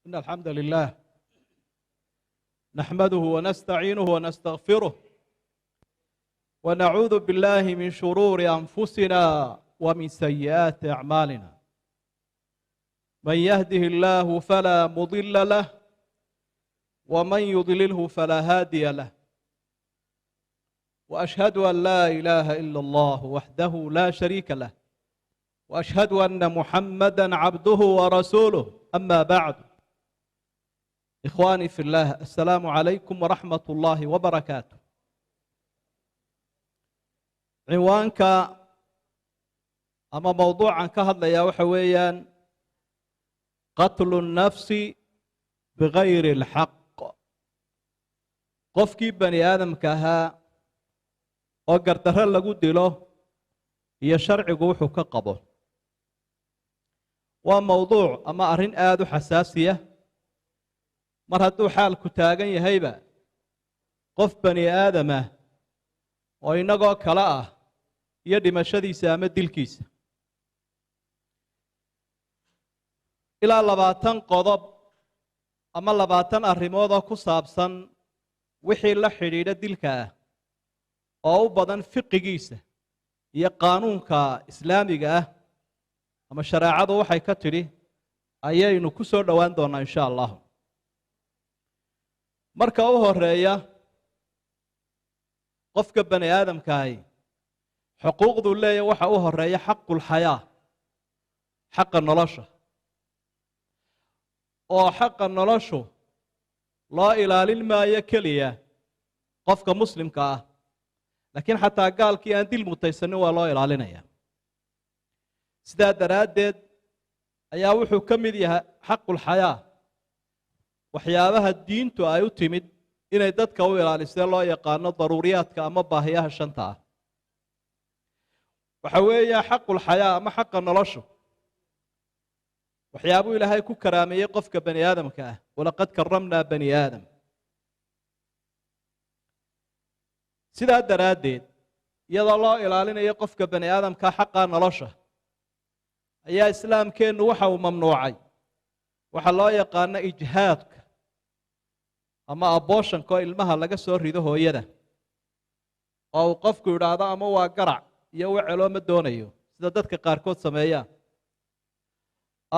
إن الحمد لله نحمده ونستعينه ونستغفره، ونعوذ بالله من شرور أنفسنا ومن سيئات أعمالنا. من يهده الله فلا مضل له، ومن يضلله فلا هادي له. وأشهد أن لا إله إلا الله وحده لا شريك له، وأشهد أن محمدا عبده ورسوله. أما بعد، إخواني في الله، السلام عليكم ورحمة الله وبركاته. Cinwaanka ama mowduucan ka hadlayaa waxa weeyaan قتل النفس بغير الحق, qofkii bani aadamka ahaa oo gardarro lagu dilo iyo sharcigu wuxuu ka qabo. Waa mowduuc ama arrin aada u xasaasiya. Mar hadduu xaalku taagan yahayba qof bani aadamah oo innagoo kale ah iyo dhimashadiisa ama dilkiisa, ilaa 20 qodob ama 20 arrimood oo ku saabsan wixii la xidhiidha dilka ah oo u badan fiqigiisa iyo qaanuunka islaamiga ah ama shareecadu waxay ka tidhi ayaynu ku soo dhowaan doonnaa, insha Allahu. Marka u horeeya, qofka bani aadamkaahi xuquuqduu leeyahy waxa u horeeya حق الحياة, xaqa nolosha, oo xaqa noloshu loo ilaalin maayo keliya qofka muslimka ah, laakiin xataa gaalkii aan dil mutaysanin waa loo ilaalinaya. Sidaa daraaddeed ayaa wuxuu ka mid yahay حق الحياة waxyaabaha diintu ay u timid inay dadka u ilaalisee loo yaqaano daruuriyaadka ama baahiyaha shanta ah. Waxa weeya حق الحياة ama xaqa noloshu waxyaabuu Ilaahay ku karaameeyey qofka bani aadamka ah. ولقد كرمنا بني آدم. Sidaa daraaddeed, iyadoo loo ilaalinayo qofka bani aadamka xaqa nolosha, ayaa islaamkeennu waxa uu mamnuucay waxaa loo yaqaano ijhaadka ama abortionka, oo ilmaha laga soo rido hooyada, oo uu qofku idhaahdo ama waa garac iyo weceloo ma doonayo, sida dadka qaarkood sameeyaan,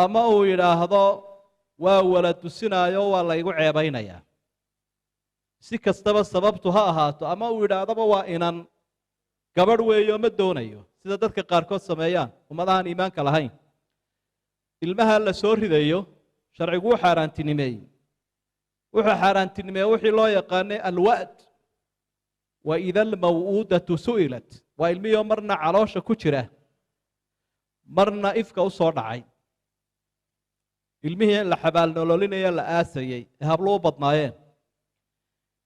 ama uu yidhaahdo waa wala dusinaayo, waa laygu ceebaynayaa. Si kastaba sababtu ha ahaato, ama uu yidhaahdaba waa inan, gabadh weeyo, ma doonayo, sida dadka qaarkood sameeyaan ummadahaan iimaanka lahayn. Ilmaha la soo ridayo sharcigu u xaaraantinimeeyey. Wuxuu xaaraantinimeeyey wixii loo yaqaanay الوأد, وإذا الموءودة سئلت. Waa ilmihii oo marna caloosha ku jira, marna ifka u soo dhacay, ilmihii la xabaalnololinaya, la aasayey ee hablo u badnaayeen.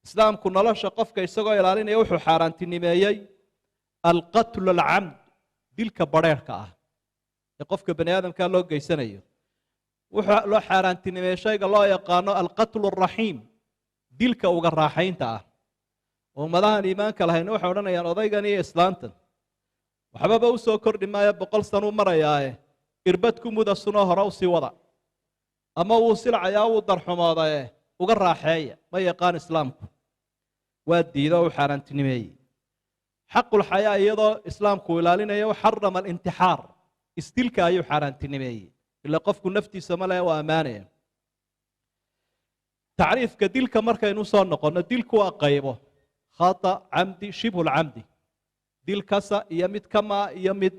Islaamku nolosha qofka isagoo ilaalinaya wuxuu xaaraantinimeeyey القتل العمد, dilka badrheerhka ah ee qofka bani aadamka loo geysanayo. Wuxuu loo xaaraantinimeeyey shayga loo yaqaano القتل الرحيم, dilka uga raaxaynta ah. Ummadahan iimaanka lahayn waxay odhanayaan odaygan iyo islaantan waxbaba u soo kordhi maayo, 100 sanuu marayaae, irbad ku muda sunoo hore usii wada, ama wuu silcayaa, wuu darxumoodaye, uga raaxeeya. Ma yaqaan islaamku, waa diido o u xaaraantinimeeyey. حق الحياة iyadoo islaamku ilaalinayo, حرم الانتحار, isdilka ayuu xaaraantinimeeyey, ila qofku naftiisa ma leh, waa ammaanaya. Tacriifka dilka markaynu soo noqonno, dilku waa qaybo: خطأ, عمد, شبه العمد, dil kasa iyo mid kama iyo mid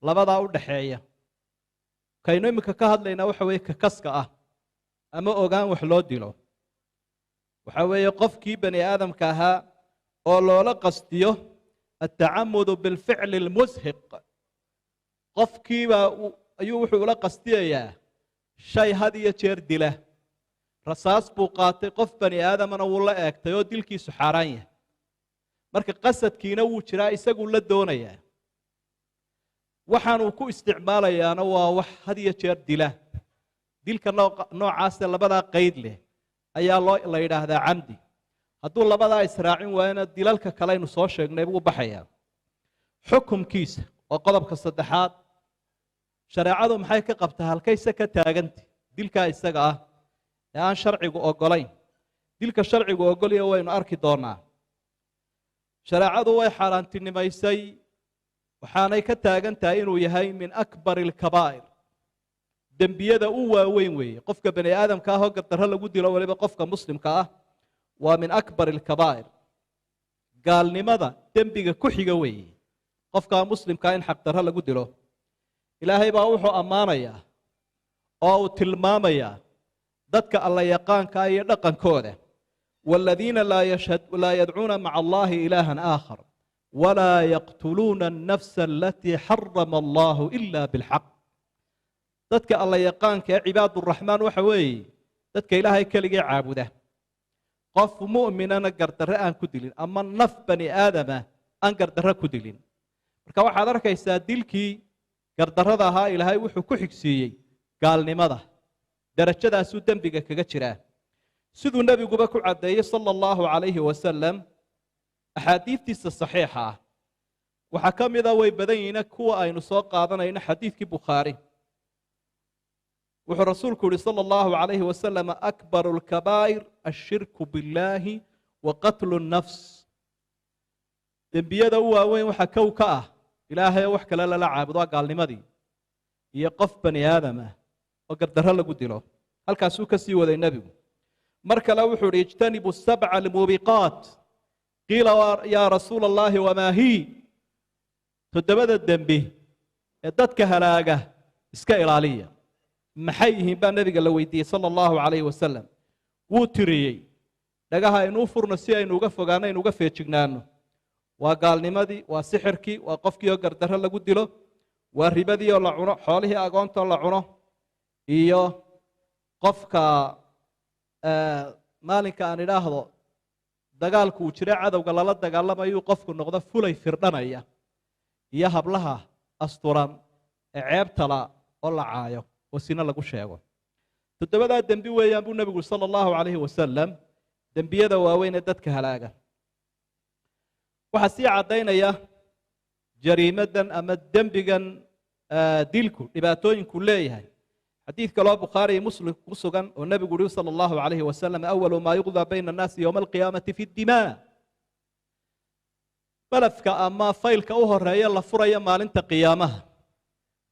labadaa u dhaxeeya. Kaynu iminka ka hadlaynaa waxa weeye ka kaska ah ama ogaan wax loo dilo. Waxa weeye qofkii bani aadamka ahaa oo loola qastiyo التعمد بالفعل المزهق. Qofkiibaa ayuu wuxuu ula qastiyayaa shay had iyo jeer dila. Rasaas buu qaatay, qof bani aadamana wuu la eegtay oo dilkiisu xaaraan yahay. Marka qasadkiina wuu jiraa, isaguu la doonayaa, waxaanuu ku isticmaalayaana waa wax had iyo jeer dila. Dilka noocaasee labadaa qayd leh ayaa loo la yidhaahdaa camdi. Hadduu labadaa israacin waayona, dilalka kale aynu soo sheegnay buu baxayaa. Xukumkiisa oo qodobka saddexaad, shareecadu maxay ka qabtaa? Halkayse ka taaganta dilkaa isaga ah? Ee aan sharcigu ogolayn, dilka sharcigu ogolya waynu arki doonaa. Shareecadu way xaaraantinimaysay, waxaanay ka taagan tahay inuu yahay min akbar alkabaa'ir, dembiyada u waaweyn weeye. Qofka bani aadamka ah oo gardarro lagu dilo, weliba qofka muslimka ah, waa min akbar alkabaa'ir. Gaalnimada dembiga ku xiga weeye qofka muslimkaa in xaqdarro lagu dilo. Ilaahay baa wuxuu ammaanayaa oo uu tilmaamayaa dadka alla yaqaanka iyo dhaqankooda: والذين لا يدعون مع الله إلها آخر ولا يقتلون النفس التي حرم الله إلا بالحق. Dadka alla yaqaanka ee cibaaduraxmaan waxa weeye dadka Ilaahay keligii caabuda, qof mu'minana gardarre aan ku dilin ama naf bani aadama aan gardarre ku dilin. Marka waxaad arkaysaa dilkii gardarrada ahaa Ilaahay wuxuu ku xigsiiyey gaalnimada, darajadaasuu dembiga kaga jiraa, siduu nebiguba ku caddeeyey sala allahu calayhi wasalam axaadiidtiisa saxiixa ah. Waxaa ka mida, way badan yihiin kuwa aynu soo qaadanayno, xadiidkii Bukhaari. Wuxuu rasuulku yihi sala allahu calayhi wasalam: أكبر الكبائر الشرك بالله وقتل النفس. Dembiyada u waaweyn waxaa kow ka ah Ilaahay oo wax kale lala caabudo, waa gaalnimadii, iyo qof bani aadam ah oo gardarro lagu dilo. Halkaasuu ka sii waday nebigu. Mar kale wuxuu ihi: اجتنبوا السبع الموبقات. قيل يا رسول الله وما هي؟ Toddobada dembi ee dadka halaaga iska ilaaliya maxay yihiin, baa nebiga la weydiiyey sala allahu calayhi wasalam. Wuu tiriyey. Dhagaha aynuu furno si aynu uga fogaano, aynu uga feejignaano. Waa gaalnimadii, waa sixirkii, waa qofkii oo gardarro lagu dilo, waa ribadii oo la cuno, xoolihii agoonta oo la cuno, iyo qofka maalinka aan idhaahdo dagaalku uu jira, cadowga lala dagaalamayuu qofku noqdo fulay firdhanaya, iyo hablaha asturan ee ceebtala oo la caayo oo sina lagu sheego. Toddobadaa dembi weeyaan, buu nebigu sala allahu calayhi wasalam, dembiyada waaweyn ee dadka halaaga. Waxaa sii caddaynaya jariimadan ama dembigan dilku dhibaatooyinku leeyahay xadiid kaloo Bukhaari iyo Muslim ku sugan oo nebigu uhi sala allahu calayhi wasalam: أول ما يقضى بين الناس يوم القيامة في الدماء. Balafka ama faylka u horeeya la furaya maalinta qiyaamaha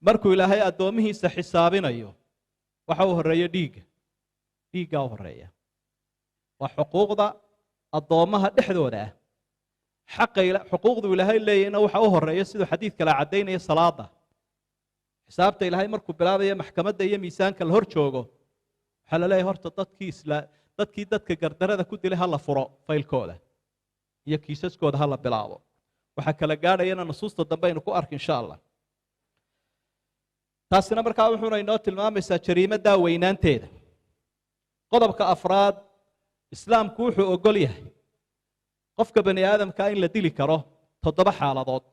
markuu Ilaahay addoomihiisa xisaabinayo, waxa u horeeya dhiigga. Dhiiggaa u horeeya, waa xuquuqda addoommaha dhexdooda ah. Xaqa xuquuqdu Ilaahay leeyahayna waxa u horeeya, siduu xadiid kale caddaynaya, salaada. Xisaabta Ilaahay markuu bilaabayo, maxkamadda iyo miisaanka la hor joogo, waxaa la leeyahay horta dadkii isla dadkii dadka gardarada ku dilay ha la furo faylkooda iyo kiisaskooda ha la bilaabo. Waxaa kala gaadhayana nusuusta dambe aynu ku arki, insha Allah. Taasina markaa wuxuuna inoo tilmaamaysaa jariimaddaa weynaanteeda. Qodobka afraad, Islaamku wuxuu ogol yahay qofka bani aadamkaa in la dili karo toddoba xaaladood.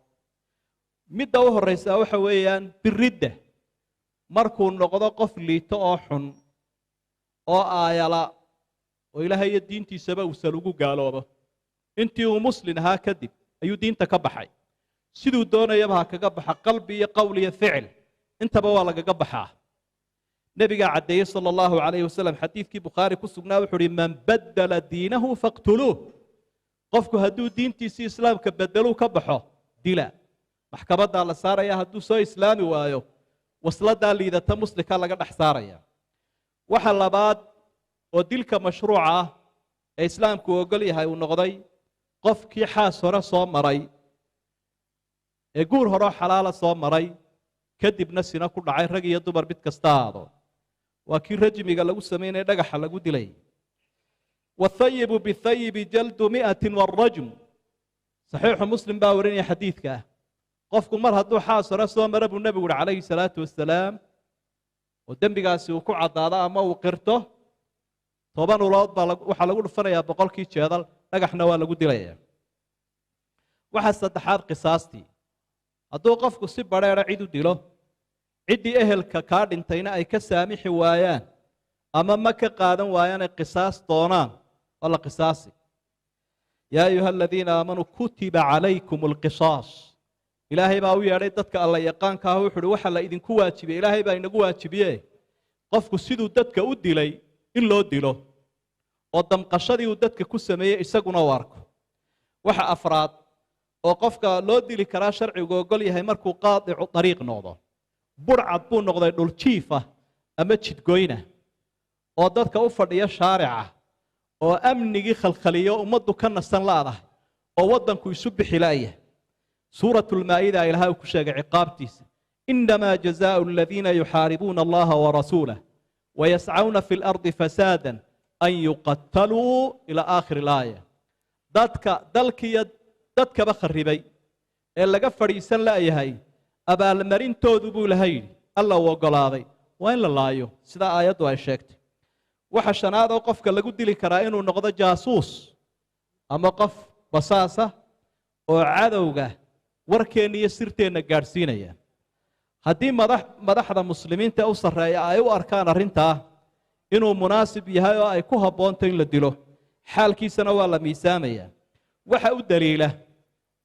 Midda u horraysaa waxa weeyaan biridda, markuu noqdo qof liito oo xun oo aayala oo Ilaahay iyo diintiisaba uusan ugu gaaloobo. Intii uu muslin ahaa kadib ayuu diinta ka baxay, siduu doonayaba ha kaga baxa, qalbi iyo qowl iyo ficil intaba waa lagaga baxaa. Nebigaa caddeeyey sala allahu calayhi wasalam xadiidkii Bukhaari ku sugnaa. Wuxuu uhi: من بدل دينه فاقتلوه. Qofku hadduu diintiisii Islaamka bedeluu ka baxo, dila. Maxkamaddaa la saaraya, hadduu soo islaami waayo, wasladaa liidata muslimka laga dhex saaraya. Waxa labaad oo dilka mashruuca ah ee Islaamku ogol yahay uu noqday qofkii xaas hore soo maray ee guur horeo xalaala soo maray, kadibna sina ku dhacay, rag iyo dumar mid kasta aado, waa kii rajmiga lagu samaynaya, dhagaxa lagu dilay. والثيب بالثيب جلد 100 والرجم. Saxiixu Muslim baa warinaya xadiidka ah. Qofku mar hadduu xaas hore soo mara, buu nebigu uhi calayhi salaatu wasalaam, oo dembigaasi uu ku caddaado ama uu qirto, 10 ulood baa waxaa lagu dhufanayaa, 100-kii jeedal, dhagaxna waa lagu dilaya. Waxa saddexaad, qisaastii. Hadduu qofku si badheera cid u dilo, ciddii ehelka kaa dhintayna ay ka saamixi waayaan ama ma ka qaadan waayaan, ay qisaas doonaan, waa la qisaasi. يا أيها الذين آمنوا كتب عليكم القصاص. Ilaahay baa u yeedhay dadka alla yaqaanka ah. Wuxu uhi waxa la idinku waajibiyey, Ilaahay baa inagu waajibiye, qofku siduu dadka u dilay In loo dilo oo damqashadii uu dadka ku sameeyey isaguna u arko. Waxa afraad oo qofka loo dili karaa sharcigu ogol yahay markuu qaadicu dariiq noqdo, burcad buu noqday, dhuljiifa ama jidgoyna oo dadka u fadhiya shaarica oo amnigii khalkhaliyo, ummaddu ka nasan la'dahay oo waddanku isu bixi la'yahay. Suuratulmaa'ida Ilahay uu ku sheegay ciqaabtiisa: inamaa jazaau aladiina yuxaaribuuna Allaha warasuulah wayascauna fi lardi fasaadan an yuqataluu ila aakhiri laaya. Dadka dalkiiyo dadkaba kharibay ee laga fadhiisan la'yahay, abaalmarintoodu buu Ilahay yidhi, Alla uu oggolaaday, waa in la laayo, sidaa aayaddu ay sheegtay. Waxa shanaad oo qofka lagu dili karaa inuu noqdo jaasuus ama qof basaasa oo cadowga warkeenna iyo sirteenna gaadhsiinaya. Haddii madaxda muslimiinta u sarreeya ay u arkaan arrintaa inuu munaasib yahay oo ay ku habboonto in la dilo, xaalkiisana waa la miisaamayaa. Waxa u daliila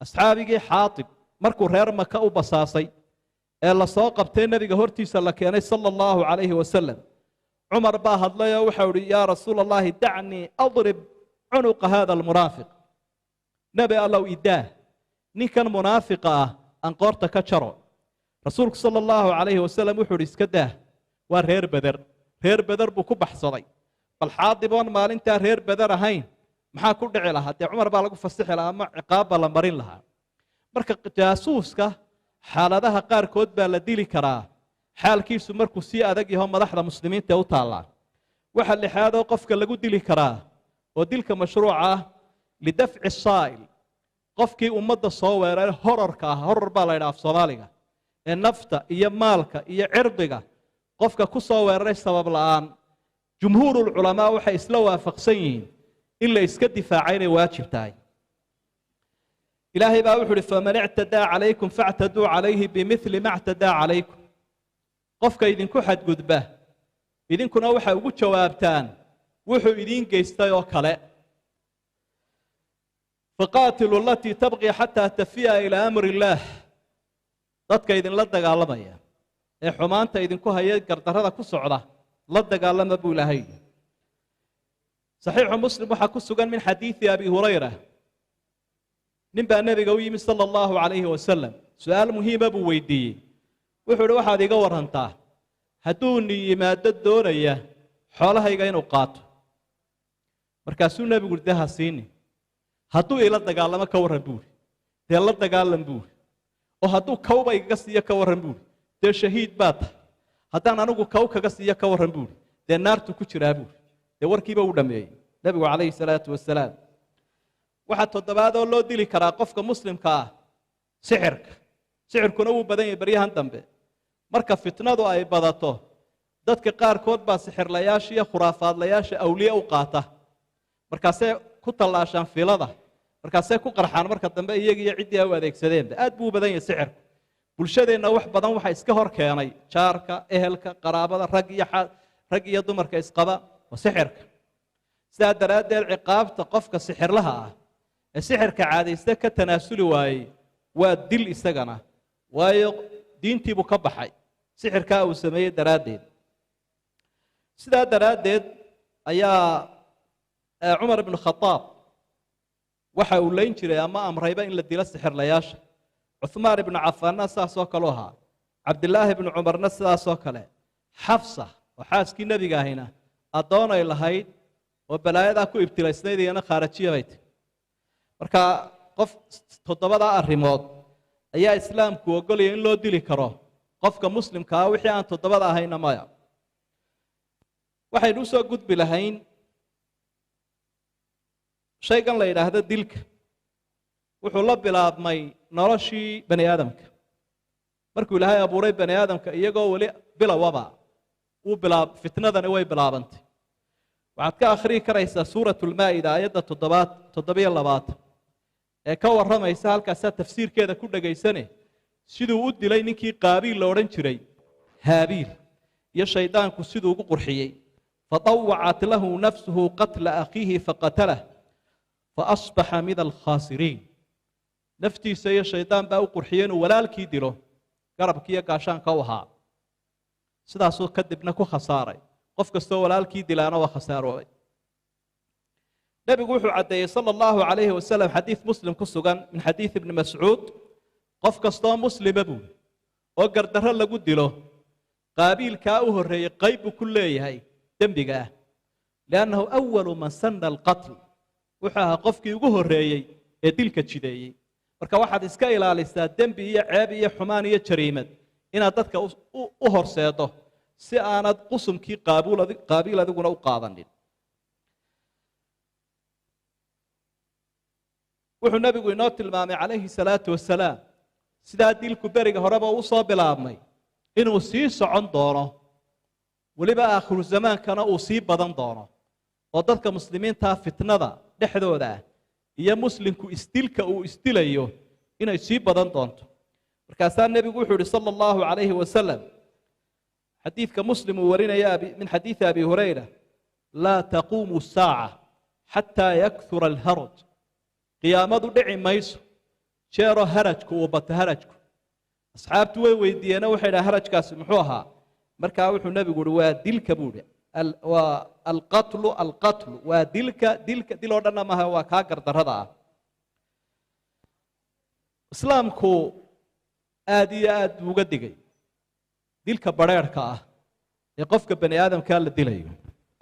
asxaabigii Xaatib markuu reer Maka u basaasay ee la soo qabtay, nebiga hortiisa la keenay sala Allahu calayhi wasalam. Cumar baa hadlay oo waxau ihi: "Yaa Rasuula Allahi, dacnii adrib cunuqa hada almunaafiq." Nebi Allow, idaah, ninkan munaafiqa ah aan qoorta ka jaro. Rasuulku sala Allahu calayhi wasalam wuxuu ihi: "Iska daah, waa reer Beder, reer Beder buu ku baxsaday." Bal Xaadiboon maalintaa reer Beder ahayn maxaa ku dhici lahaa? Dee Cumar baa lagu fasixi lahaa ama ciqaab baa la marin lahaa. Marka jaasuuska xaaladaha qaarkood baa la dili karaa, xaalkiisu markuu sii adag yaho madaxda muslimiinta ee u taallaa. Waxa lixaadoo qofka lagu dili karaa oo dilka mashruuca ah lidafci saa'il, qofkii ummadda soo weeraray, horarka ah. Horar baa la yidhaha af Soomaaliga, ee nafta iyo maalka iyo cirdiga qofka ku soo weeraray sabab la'aan. Jumhuurulculamaa waxay isla waafaqsan yihiin in la iska difaaca inay waajib tahay. Ilaahay baa wuxu uhi: "Faman ictadaa calaykum factaduu calayhi bimili ma ctadaa calaykum." Qofka idinku xadgudba, idinkuna waxay ugu jawaabtaan wuxuu idiin geystay oo kale. "Faqaatiluu alatii tabqii xataa tafiya ilaa amri illaah." Dadka idinla dagaalamaya ee xumaanta idinku haya, gardarrada ku socda, la dagaalama buu Ilaahay yidhi. Saxiixu Muslim waxaa ku sugan min xadiidi Abi Hurayra: nin baa nebiga u yimi sala Allahu calayhi wasalam, su-aal muhiima buu weydiiyey. Wuxuu ihi: "Waxaad iga warantaa hadduu ni yimaado doonaya xoolahayga inuu qaato?" Markaasuu nebigu uri: "Dee ha siini." "Hadduu ila dagaalamo ka warran?" buuri. "Dee la dagaalam," buuri. "Oo hadduu kawba igaga siiyo ka warran?" buuri. "Dee shahiid baa tahay." "Haddaan anigu kaw kaga siiyo ka warran?" buuri. "Dee naartu ku jiraa," buuri. Dee warkiiba uu dhammeeyey nebigu calayhi salaatu wasalaam. Waxaa toddobaadoo loo dili karaa qofka muslimka ah sixirka. Sixirkuna wuu badan yahay baryahan dambe. Marka fitnadu ay badato, dadka qaarkood baa sixirlayaasha iyo khuraafaadlayaasha awliye u qaata, markaasay ku tallaashaan filada, markaasay ku qarxaan marka dambe iyaga iyo ciddii ay u adeegsadeenba. Aad buu u badan yahay sixirku bulshadeenna. Wax badan waxa iska hor keenay jaarka, ehelka, qaraabada, rag iyo dumarka isqaba waa sixirka. Sidaa daraaddeed ciqaabta qofka sixirlaha ah ee sixirka caadayste ka tanaasuli waayey waa dil isagana, waayo diintiibuu ka baxay sixirkaa uu sameeyey daraaddeed. Sidaa daraaddeed ayaa Cumar ibnu Khadaab waxa uu layn jiray ama amrayba in la dilo sixirlayaasha. Cuhmaan ibnu Cafaanna sidaasoo kaleu ahaa, Cabdilaahi ibnu Cumarna sidaasoo kale. Xafsa oo xaaskii nebiga ahina addoon ay lahayd oo balaayadaa ku ibtilaysnayd iyana khaarajiya bay tahy. Marka qof toddobadaa arrimood ayaa islaamku ogolaya in loo dili karo qofka muslimka ah, wixii aan toddobada ahayna maya. Waxaynu usoo gudbi lahayn shaygan la yidhaahdo dilka. Wuxuu la bilaabmay noloshii bani aadamka. Markuu Ilaahay abuuray bani aadamka, iyagoo weli bilowaba uu bilaab fitnadani way bilaabantay. Waxaad ka akhriyi karaysaa Suuratulmaa'ida aayadda toddobaad 27 ee ka warramaysa, halkaasaa tafsiirkeeda ku dhegaysane, siduu u dilay ninkii Qaabiil la odhan jiray Haabiil iyo shaydaanku siduu ugu qurxiyey: "Fatawacat lahu nafsuhu qatla akhiihi faqatalah faasbaxa min alkhaasiriin." Naftiisa iyo shaydaan baa u qurxiyey inuu walaalkii dilo, garabkiiyo gaashaanka u ahaa. Sidaasuu kadibna ku khasaaray, Qof kastoo walaalkii dilaana waa khasaaroobay. Nebigu wuxuu caddeeyey sala allahu calayhi wasalam xadiid Muslim ku sugan min xadiid Ibni Mascuud: qof kastoo muslima buuli oo gardarro lagu dilo, Qaabiilkaa u horreeyey qayb buu ku leeyahay dembiga ah, liannahu awalu man sanna alqatl, wuxuu ahaa qofkii ugu horreeyey ee dilka jideeyey. Marka waxaad iska ilaalisaa dembi iyo ceeb iyo xumaan iyo jariimad inaad dadka u horseedo, si aanad qusumkii Qaabiil adiguna u qaadanin. Wuxuu nebigu inoo tilmaamay calayhi salaatu wasalaam sidaa dilku beriga horeba uu soo bilaabmay inuu sii socon doono, weliba aakhiru zamaankana uu sii badan doono, oo dadka muslimiintaa fitnada dhexdooda ah iyo muslimku isdilka uu isdilayo inay sii badan doonto. Markaasaa nebigu wuxuu yihi sala allahu calayhi wasalam, xadiidka Muslim uu warinaya min xadiidi Abi Hurayra: laa taquumu saaca xataa yakthura alharaj. Qiyaamadu dhici mayso jeeroo harajku uu bato. Harajku asxaabtu way weydiiyeeno, waxay dhaha: harajkaasi muxuu ahaa? Markaa wuxuu nebigu uhi: waa dilka buu ihi, waa alqatlu, alqatlu waa dilka, dilka. Dil oo dhanna maaha, waa kaa gardarrada ah. Islaamku aad iyo aad buu uga digay dilka badrheerhka ah ee qofka bani aadamkaa la dilayo,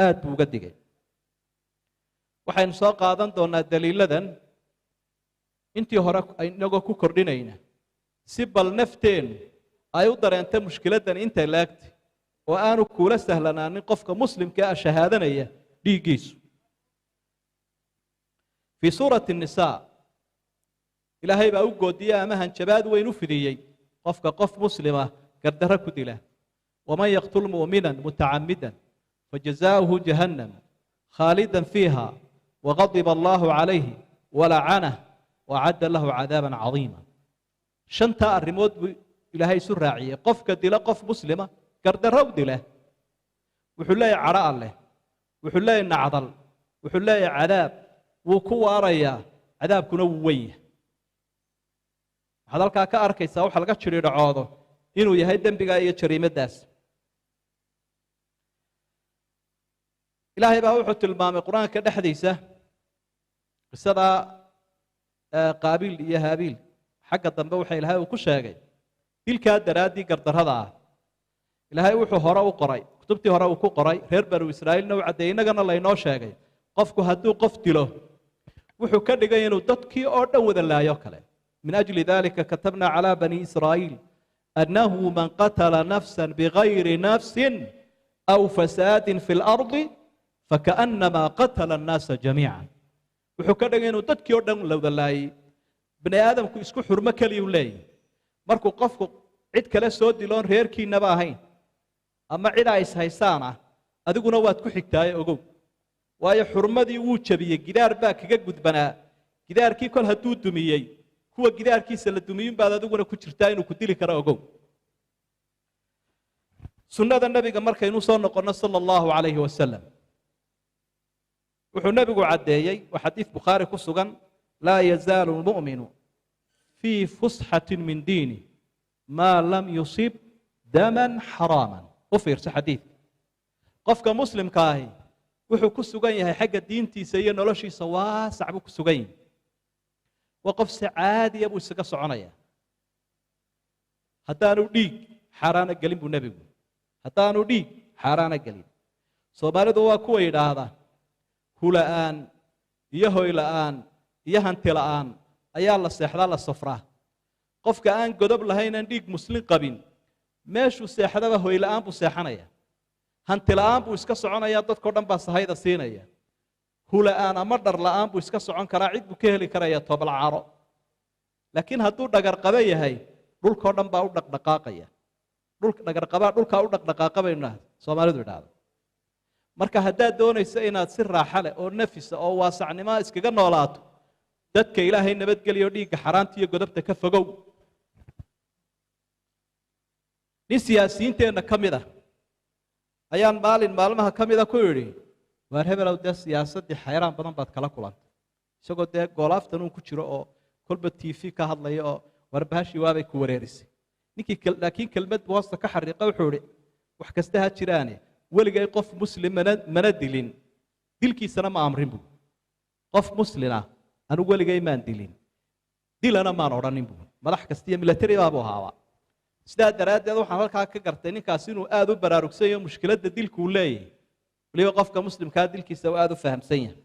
aad buu uga digay. Waxaynu soo qaadan doonaa daliiladan intii hore inagoo ku kordhinayna, si bal nafteennu ay u dareento mushkiladdan intay laagtay oo aanu kuula sahlanaanin qofka muslimka ah shahaadanaya dhiiggiisu. Fii suurati Nisaa Ilaahay baa u goodiyey ama hanjabaad weyn u fidiyey qofka qof muslima gardarro ku dila: waman yaqtul mu'mina mutacamida fajazaؤuhu jahannam khaalidan fiiha waqadiba allahu calayhi walacanah waacadda lahu cadaaban cadiima. Shantaa arrimood buu Ilaahay isu raaciyey. Qofka dila qof muslima gardarro u dila wuxuu leeyahy cadho alleh, wuxuu leeyahy nacdal, wuxuu leeyahy cadaab, wuu ku waarayaa, cadaabkuna wuu weyn yahay. Waxaad halkaa ka arkaysaa waxa laga jidhiidhacoodo inuu yahay dembigaa iyo jariimadaas. Ilaahay baa wuxuu tilmaamay Qur-aanka dhexdiisa qisadaa Qaabiil iyo Haabiil. Xagga dambe waxa Ilaahay uu ku sheegay dilkaa daraaddii gardarrada ah. Ilaahay wuxuu hore u qoray, kutubtii hore uu ku qoray, reer Banu Israa'iilna u caddeeyey, innagana laynoo sheegay: qofku hadduu qof dilo wuxuu ka dhigay inuu dadkii oo dhan wada laayo kale. Min ajli dalika katabna calaa bani Israa'iil annahu man qatala nafsan bigayri nafsin aw fasaadin fi lardi fakaanama qatala annaasa jamiica. Wuxuu ka dhigay inuu dadkii oo dhan la wada laayey. Bani aadamku isku xurmo keliyuu leeyahy. Markuu qofku cid kale soo diloon reerkiinaba ahayn ama cid ay ishaysaan ah, adiguna waad ku xigtaaye ogow, waayo xurmadii wuu jabiyey, gidaar baa kaga gudbanaa. Gidaarkii kol hadduu dumiyey, kuwa gidaarkiisa la dumiyun baad adiguna ku jirtaa inuu ku dili karo, ogow. Sunnada nebiga markaynu soo noqonno sala allahu calayhi wasalam, wuxuu nebigu caddeeyey, waa xadiid Bukhaari ku sugan: laa yazaalu lmu'minu fii fusxatin min diini maa lam yusib daman xaraaman. U fiirso xadiidka. Qofka muslimka ahi wuxuu ku sugan yahay xagga diintiisa iyo noloshiisa waasac buu ku sugan yahay, waa qof si caadiya buu isaga soconaya haddaanu dhiig xaaraana gelin buu nebigu, haddaanu dhiig xaaraana gelin. Soomaalidu waa kuwa yidhaahda hula'aan iyo hoyla'aan iyo hanti la'aan ayaa la seexdaa, la safraa. Qofka aan godob lahayn, aan dhiig muslim qabin, meeshuu seexdaba hoyla'aan buu seexanaya, hanti la'aan buu iska soconaya, dadkao dhan baa sahayda siinaya. Hula'aan ama dhar la'aan buu iska socon karaa, cid buu ka heli karaya tobalcaro. Laakiin hadduu dhagarqabe yahay, dhulkao dhan baa u dhaqdhaqaaqaya. Dhulka dhagarqabaa dhulkaa u dhaqdhaqaaqa baynu Soomaalidu idhaahdo. Marka haddaad doonayso inaad si raaxa leh oo nafisa oo waasacnimo iskaga noolaato, dadka Ilaahay nabadgeliyo, dhiigga xaaraanta iyo godobta ka fogow. Nin siyaasiyiinteenna ka mid ah ayaan maalin maalmaha ka mida ku idhi: waar hebelow, dee siyaasaddii xayraan badan baad kala kulantay. Isagoo dee goolaaftan uun ku jiro oo kolba TV ka hadlaya oo warbahashii waabay ku wareerisay ninkii, laakiin kelmad buu hoosta ka xariiqa. Wuxuu idhi: wax kasta ha jiraane, Weligay qof muslim mana dilin, dilkiisana ma amrin buu. Qof muslina anigu weligay maan dilin, dilana maan odhanin buu. Madax kasta iyo military baabuu ahaaba. Sidaa daraaddeed waxaan halkaa ka gartay ninkaas inuu aada u baraarugsan yaho mushkiladda dilkuu leeyahay, weliba qofka muslimkaa dilkiisa uu aada u fahamsan yahay.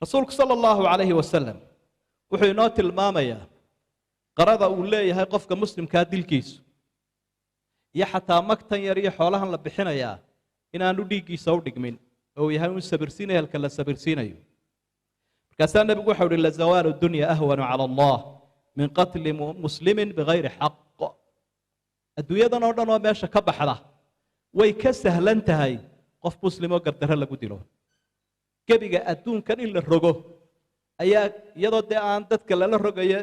Rasuulku sala allahu calayhi wasalam wuxuu inoo tilmaamayaa qarada uu leeyahay qofka muslimkaa dilkiisu, iyo xataa magtan yar iyo xoolahan la bixinayaa inaanu dhiiggiisa u dhigmin oo uu yahay un sabirsiin ehelka la sabirsiinayo. Markaasaa nebigu waxau uhi lazawaalu dunya ahwanu cala allah min qatli muslimin bigayri xaq. Adduunyadan oo dhan oo meesha ka baxda way ka sahlan tahay qof muslim oo gardarro lagu dilo. Gebiga adduunkan in la rogo ayaa iyadoo dee aan dadka lala rogayo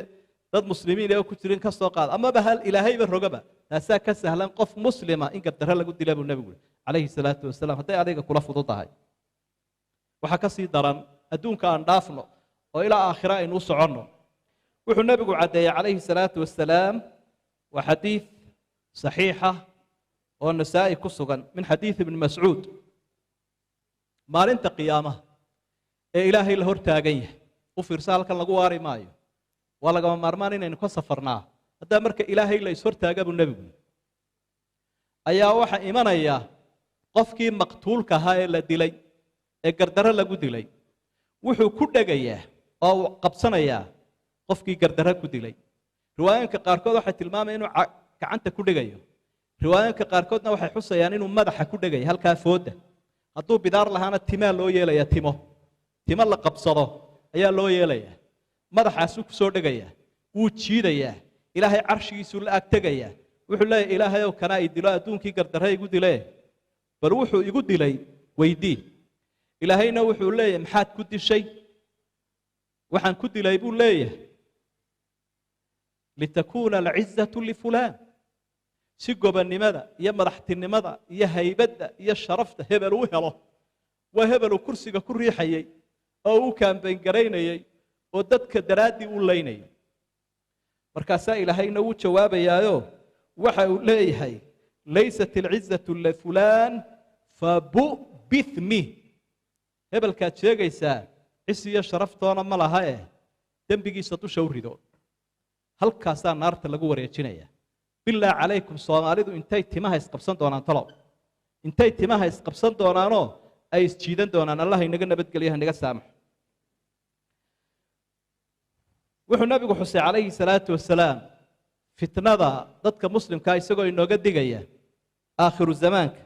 dad muslimiin ee ku jirin ka soo qaada, amaba hal ilaahayba rogaba, taasaa ka sahlan qof muslima in gardarro lagu dila buu nebigu yidhi calayhi salaatu wasalaam. Hadday adiga kula fududahay, waxaa ka sii daran adduunka aan dhaafno oo ilaa aakhira aynu u soconno. Wuxuu nebigu caddeeyey calayhi salaatu wasalaam, waa xadiid saxiixa oo Nasaa'i ku sugan min xadiid Ibni Mascuud, maalinta qiyaamaha ee Ilaahay la hor taagan yahay. U fiirsa, halkan lagu waari maayo, waa lagama maarmaan inaynu ka safarnaa. Haddaa marka Ilaahay la ishortaaga buu nebigu ayaa waxa imanaya qofkii maqtuulka ahaa ee la dilay ee gardarro lagu dilay. Wuxuu ku dhegayaa oo uu qabsanayaa qofkii gardarro ku dilay. Riwaayooyinka qaarkood waxay tilmaamayaan inuu gacanta ku dhegayo, riwaayooyinka qaarkoodna waxay xusayaan inuu madaxa ku dhegayo halkaa fooda. Hadduu bidaar lahaana timaa loo yeelayaa, timo la qabsado ayaa loo yeelayaa. Madaxaasuu ku soo dhegayaa, wuu jiidayaa, Ilaahay carshigiisuu la ag tegayaa. Wuxuu leeyahay, Ilaahay ow, kanaa i dilo, adduunkii gardarre igu dile, bal wuxuu igu dilay weydii. Ilaahayna wuxuu leeyahay, maxaad ku dishay? Waxaan ku dilay buu leeyahay, litakuuna alcizatu lifulaan, si gobonnimada iyo madaxtinimada iyo haybadda iyo sharafta hebel uu helo. Waa hebel uu kursiga ku riixayey oo uu kaambayn garaynayey oo dadka daraaddii u laynayay. Markaasaa Ilaahayna wuu jawaabayaayo, waxa uu leeyahay, laysat alcizatu lifulaan fabu bithmi. Hebelkaad sheegaysaa cisi iyo sharaftoona ma laha, eh dembigiisa dusha u rido. Halkaasaa naarta lagu wareejinaya. Bilaa calaykum, Soomaalidu intay timaha isqabsan doonaan talow? Intay timaha isqabsan doonaanoo ay isjiidan doonaan? Allah inaga nabadgelyo, hanaga saamaxo. Wuxuu nabigu xusay calayhi salaatu wasalaam fitnada dadka muslimkaa, isagoo inooga digaya aakhiru zamaanka.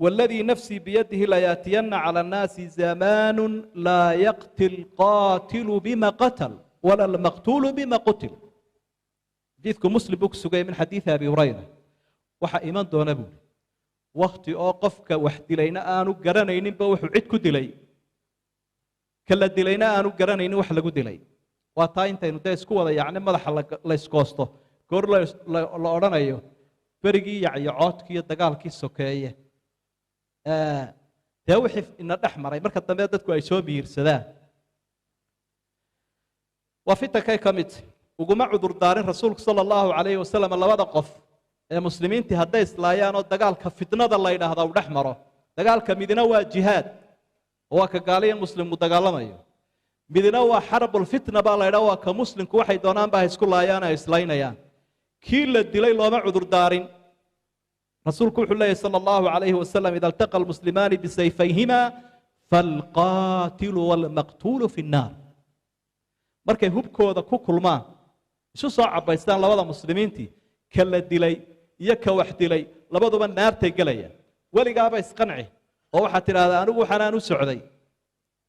والذي نفسي بيده لياتين على الناس زمان لا يقتل قاتل بما قتل ولا المقتول بما قتل. حديثku Muslim buu ku sugayay min xadiidi Abi Hurayra. Waxa iman doona buuri wakti oo qofka wax dilayna aanu garanayninba wuxuu cid ku dilay, kala dilayna aanu garanaynin wax lagu dilay. Waa taa intaynu dee isku wada yacni madaxa la iskoosto goor la odhanayo berigii yacyocoodkii iyo dagaalkii sokeeye dee wixii ina dhex maray, marka dambe dadku ay soo biirsadaan. Waa fitankay ka mid. Uguma cudur daarin rasuulku sala allahu calayhi wasalam labada qof ee muslimiintii hadday islaayaan oo dagaalka fitnada la yidhaahda uu dhex maro. Dagaalka midina waa jihaad oo waa ka gaaliya muslimku dagaalamayo, midina waa xarbulfitna baa la ydhaha, waa ka muslimku waxay doonaan ba ha isku laayaan, ay islaynayaan. Kii la dilay looma cudur daarin. Rasuulku wuxuu leeyahy sala allahu calayhi wasalam, ida altaqa almuslimaani bisayfayhima falqaatilu waalmaqtuulu fi nnaar. Markay hubkooda ku kulmaan, isu soo cabaystaan labada muslimiintii, ka la dilay iyo ka wax dilay labaduba naartay gelayaan. Weligaaba isqanci oo waxaad tidhahdaa, anigu waxaanaan u socday.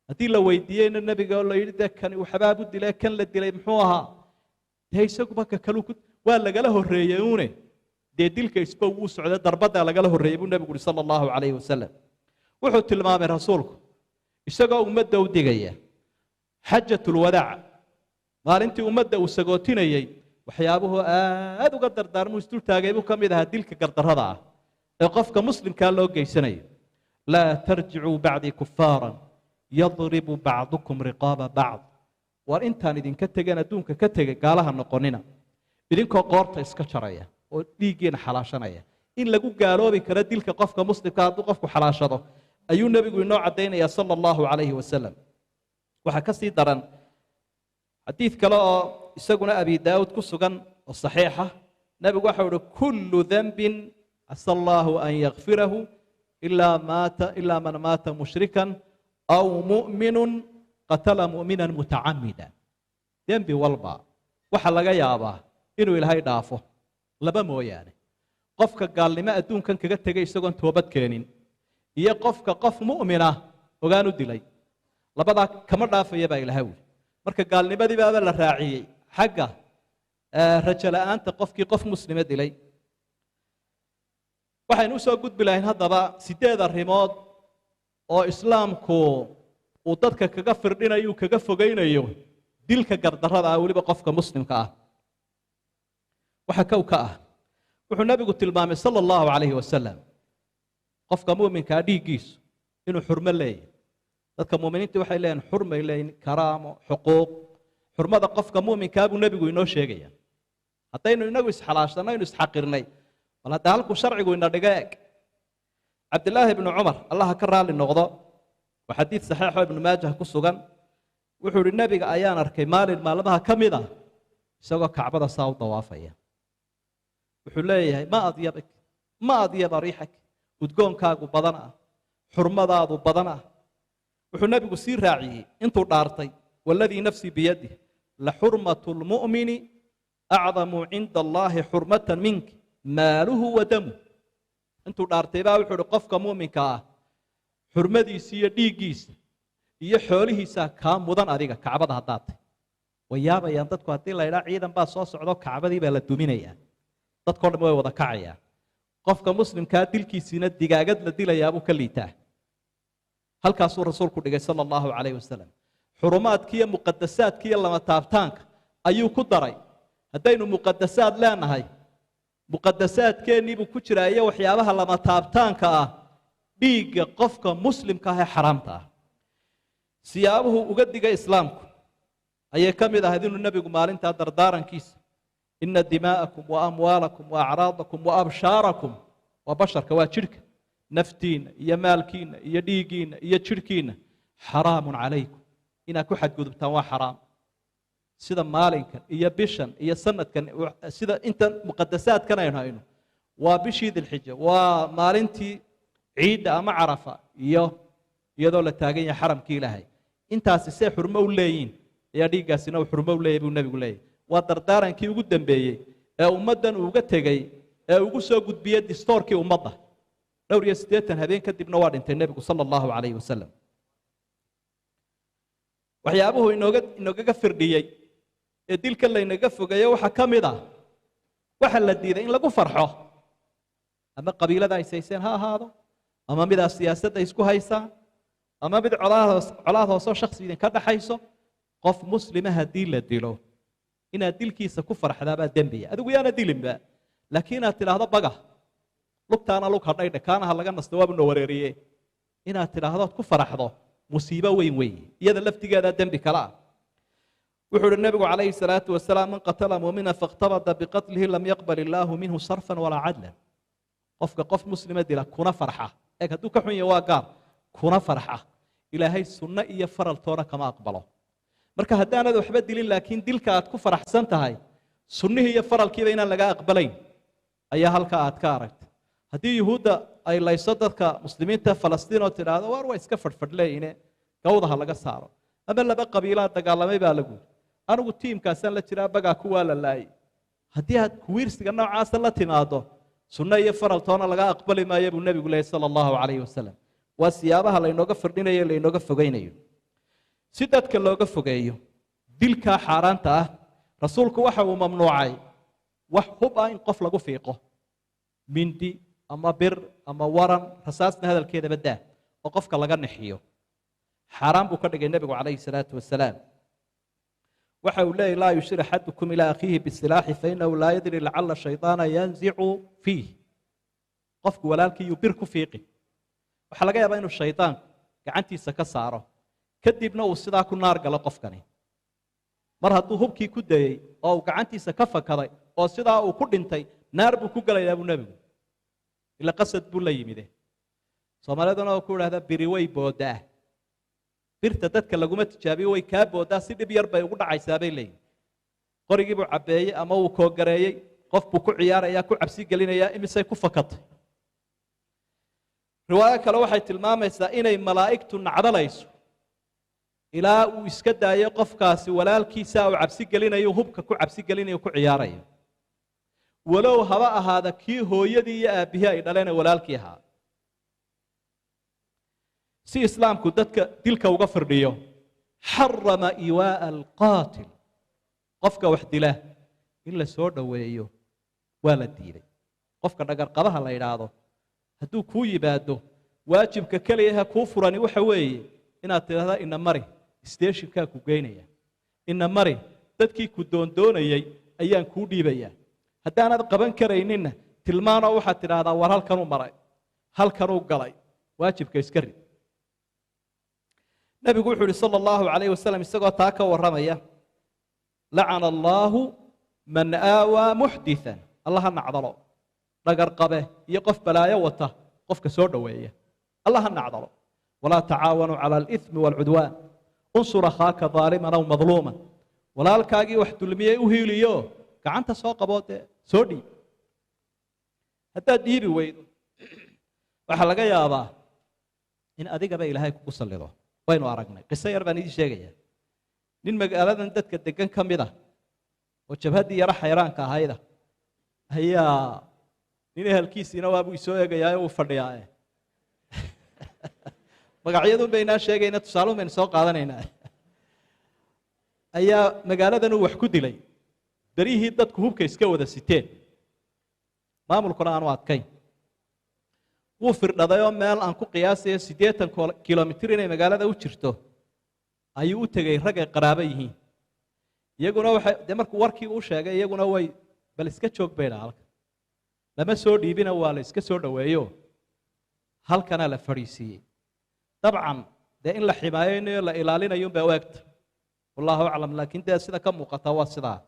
Haddii la weydiiyeyna nebiga oo la yidhi, dee kani waxbaabu dilay, kan la dilay muxuu ahaa? Dee isaguba ka kalu ku waa lagala horreeyey uune, dee dilka isba wuu socday, darbaddaa lagala horreeyey buu nebigu uhi sala allahu calayhi wasalam. Wuxuu tilmaamay rasuulku isagoo ummadda u digaya xajatulwadaac, maalintii ummadda uu sagootinayey, waxyaabuhu aad uga dardaarmuu isdul taagay buu ka mid ahaa dilka gardarrada ah ee qofka muslimkaa loo geysanayo. Laa tarjicuu bacdii kufaaran yadribu bacdukum riqaaba bacd. Waar intaan idinka tegeen adduunka ka tegay gaalaha noqonina idinkoo qoorta iska jaraya oo dhiiggiina xalaashanaya. In lagu gaaloobi karo dilka qofka muslimka hadduu qofku xalaashado ayuu nebigu inoo caddaynayaa sala allahu calayhi wasalam. Waxaa ka sii daran xadiid kale oo isaguna Abi Daawud ku sugan oo saxiixa. Nebigu waxau uhi: "Kullu dembin casa allahu an yakfirahu ilaa man maata mushrikan aw mu'minun qatala mu'minan mutacamida." Dembi walba waxa laga yaabaa inuu Ilaahay dhaafo, laba mooyaane: qofka gaalnimo adduunkan kaga tegay isagoon toobad keenin, iyo qofka qof mu'mina ogaan u dilay. Labadaa kama dhaafaya baa Ilahay wuli. Marka gaalnimadii baaba la raaciyey xagga rajo la'aanta qofkii qof muslima dilay. Waxaynu usoo gudbi lahayn haddaba 8 arrimood oo Islaamku uu dadka kaga firdhinayo, uu kaga fogeynayo dilka gardarrada ah, weliba qofka muslimka ah. Waxa kow ka ah wuxuu Nebigu tilmaamay sala allahu calayhi wasalam qofka mu'minkaa dhiiggiisu inuu xurmo leeyahy. Dadka mu'miniinta waxay leeyihin xurmay leeyihin, karaamo, xuquuq. Xurmada qofka mu'minkaa buu Nebigu inoo sheegaya. Haddaynu inagu isxalaashanno, aynu isxaqirnay, bal hadda halkuu sharcigu ina dhigo eg. Cabdillaahi ibnu Cumar, Allaha ka raalli noqdo, waa xadiid saxiixo Ibnu Maajah ku sugan, wuxuu ihi: "Nebiga ayaan arkay maalin maalmaha ka mid ah isagoo Kacbada saa u dawaafaya." Wuxuu leeyahay: "Ma adyabak, ma adyaba riixak, udgoonkaagu badan ah, xurmadaadu badan ah." Wuxuu Nebigu sii raaciyey intuu dhaartay: "Waladii nafsii biyadih laxurmatu lmu'mini acdamu cinda Allahi xurmatan mink maaluhu wa damuh." Intuu dhaartay baa wuxuu uhi: "Qofka mu'minka ah xurmadiisa iyo dhiiggiisa iyo xoolihiisa kaa mudan adiga Kacbada haddaad tay." Way yaabayaan dadku haddii la idhaa ciidan baa soo socdo, Kacbadii baa la duminayaa, dadkao dhan way wada kacayaan. Qofka muslimkaa dilkiisiina digaagad la dilayaabuu ka liitaa. Halkaasuu Rasuulku dhigay sala allahu calayhi wasalam. Xurumaadkiiyo muqadasaadkiiyo lama taabtaanka ayuu ku daray. Haddaynu muqadasaad leenahay, muqadasaadkeennii buu ku jiraa iyo waxyaabaha lama taabtaanka ah dhiigga qofka muslimka ah ee xaraamta ah. Siyaabuhu uga digay Islaamku ayay ka mid ahayd inuu Nebigu maalintaa dardaarankiisa: "Ina dimaa'akum wa amwaalakum wa acraadakum wa abshaarakum." Waa basharka, waa jidhka, naftiinna iyo maalkiinna iyo dhiiggiinna iyo jidhkiinna xaraamun calaykum, inaad ku xadgudubtaan waa xaraam. Sida maalinkan iyo bishan iyo sanadkan, sida intan muqadasaadkan aynu hayno, waa bishii Dilxija, waa maalintii ciidda ama Carafa, iyo iyadoo la taagan yahay xaramkii Ilaahay, intaasi see xurmo u leeyiin ayaa dhiiggaasina uu xurmo u leeyahy buu Nebigu leeyahy. Waa dardaarankii ugu dambeeyey ee ummaddan uuga tegey ee ugu soo gudbiyey distoorkii ummadda. Dhowr iyo 80 habeen kadibna waa dhintay Nebigu sala allahu calayhi wasalam. Waxyaabuhu inoogaga firdhiyey ee dilka laynaga fogeeyo waxaa ka mid ah waxa la diiday in lagu farxo, ama qabiilada ay sayseen ha ahaado, ama midaa siyaasadda isku haysaan, ama mid colaad hoosoo shaksi idinka dhaxayso. Qof muslima haddii la dilo, inaad dilkiisa ku farxdaabaa dembiya. Adigu yaana dilinba, laakiin inaad tidhaahdo "Baga lugtaana lug hadhaydhe, kaana ha laga nasto, waabu na wareeriye," inaad tidhaahdood ku faraxdo musiibo weyn weeye, iyada laftigeedaa dembi kale ah. Wuxuu uhi Nebigu calayhi salaatu wasalaam: "Man qatala muumina faاkhtabada biqatlihi lam yaqbal illaahu minhu sarfan walaa cadlan." Qofka qof muslima dila kuna farxa, eeg, hadduu ka xun yahay waa gaar, kuna farxa, Ilaahay sunno iyo faral toona kama aqbalo. Marka haddaanad waxba dilin laakiin dilka aad ku faraxsan tahay, sunnihii iyo faralkiiba inaan laga aqbalayn ayaa halka aad ka aragtay. Haddii Yuhuudda ay layso dadka muslimiinta Falastiin oo tidhaahdo "Waar waa iska fadhfadhleeyine, gawda ha laga saaro," ama laba qabiilaa dagaalamay baa lagu "Anigu tiimkaasaan la jiraa, bagaa kuwaa la laayay," haddii aad kuwiirsiga noocaasa la timaado, sunno iyo faral toona laga aqbali maayo buu Nebigu leeyay sala allahu calayhi wasalam. Waa siyaabaha laynooga firdhinayo, laynooga fogeynayo. Si dadka looga fogeeyo dilkaa xaaraanta ah, Rasuulku waxa uu mamnuucay wax hub ah in qof lagu fiiqo, mindi ama bir ama waran, rasaasna hadalkeedaba daa, oo qofka laga nixiyo xaaraan buu ka dhigay Nebigu calayhi salaatu wasalaam. Waxa uu leeyahy: "Laa yushir axadukum ilaa akhiihi bisilaaxi fainahu laa yadri lacala shayطaana yanzicu fiih." Qofku walaalkii yuu bir ku fiiqi, waxaa laga yaabaa inuu shaydaanku gacantiisa ka saaro, kadibna uu sidaa ku naar galo. Qofkani mar hadduu hubkii ku dayey oo uu gacantiisa ka fakaday oo sidaa uu ku dhintay, naar buu ku gelayaa buu Nebigu. Ila qasad buu la yimide. Soomaaliduna oo ku idhahda biri way boodaa, birta dadka laguma tijaabiyo, way kaa boodaa, si dhib yar bay ugu dhacaysaa bay leeyihin. Qorigii buu cabbeeyey ama uu koogareeyey, qof buu ku ciyaarayaa, ku cabsi gelinayaa, imisay ku fakatay. Riwaayo kale waxay tilmaamaysaa inay malaa'igtu nacdalayso ilaa uu iska daayo qofkaasi walaalkiisa uu cabsi gelinayo, hubka ku cabsi gelinayo, ku ciyaarayo, walow haba ahaada kii hooyadii iyo aabbihii ay dhaleene walaalkii ahaa. Si islaamku dadka dilka uga firdhiyo, xarama iwaa'a alqaatil, qofka wax dila in la soo dhoweeyo waa la diiday. Qofka dhagarqabaha la yidhaahdo hadduu kuu yimaado, waajibka keliyaha kuu furani waxa weeye inaad tidhahda ina mari, steeshinkaa ku geynaya, ina mari, dadkii ku doondoonayey ayaan kuu dhiibayaa. Haddaanaad qaban karayninna tilmaanoo waxaad tidhaahdaa war halkanuu maray, halkanuu galay, waajibka iska rid. Nabigu wuxuu yidhi sala allahu calayhi wasalam isagoo taa ka warramaya: lacana allaahu man aawaa muxdithan, alla ha nacdalo dhagarqabe iyo qof balaayo wata qofka soo dhoweeya, alla ha nacdalo. Walaa tacaawanuu cala alithmi waalcudwaan, unsur akhaaka daaliman aw madluuman, walaalkaagii wax dulmiyey u hiiliyo, gacanta soo qaboo dee soo dhiib. Haddaad dhiibi weydo, waxaa laga yaabaa in adigaba Ilaahay kugu sallido. Waynu aragnay. Qiso yar baan idiin sheegaya. Nin magaaladan dadka degan ka mid ah oo jabhaddii yaro xayraanka ahayda ayaa nin ehelkiisiina waabuu isoo eegayaayo uu fadhiyaa. Magacyadun baynaa sheegayna, tusaalun baynu soo qaadanaynaa. Ayaa magaaladan uu wax ku dilay berihii dadku hubka iska wada siteen, maamulkuna aanu adkayn. Wuu firdhadayoo meel aan ku qiyaasayo 80 kilomitir inay magaalada u jirto ayuu u tegey rag ay qaraabo yihiin. Iyaguna waxay dee markuu warkii u sheegay, iyaguna way bal iska joog bay dhaha, halka lama soo dhiibina, waa la iska soo dhoweeyo, halkana la fadhiisiiyey. Dabcan dee in la ximaayeynayo, la ilaalinayo bay u egta, wallahu aclam, laakiin dee sida ka muuqata waa sidaa.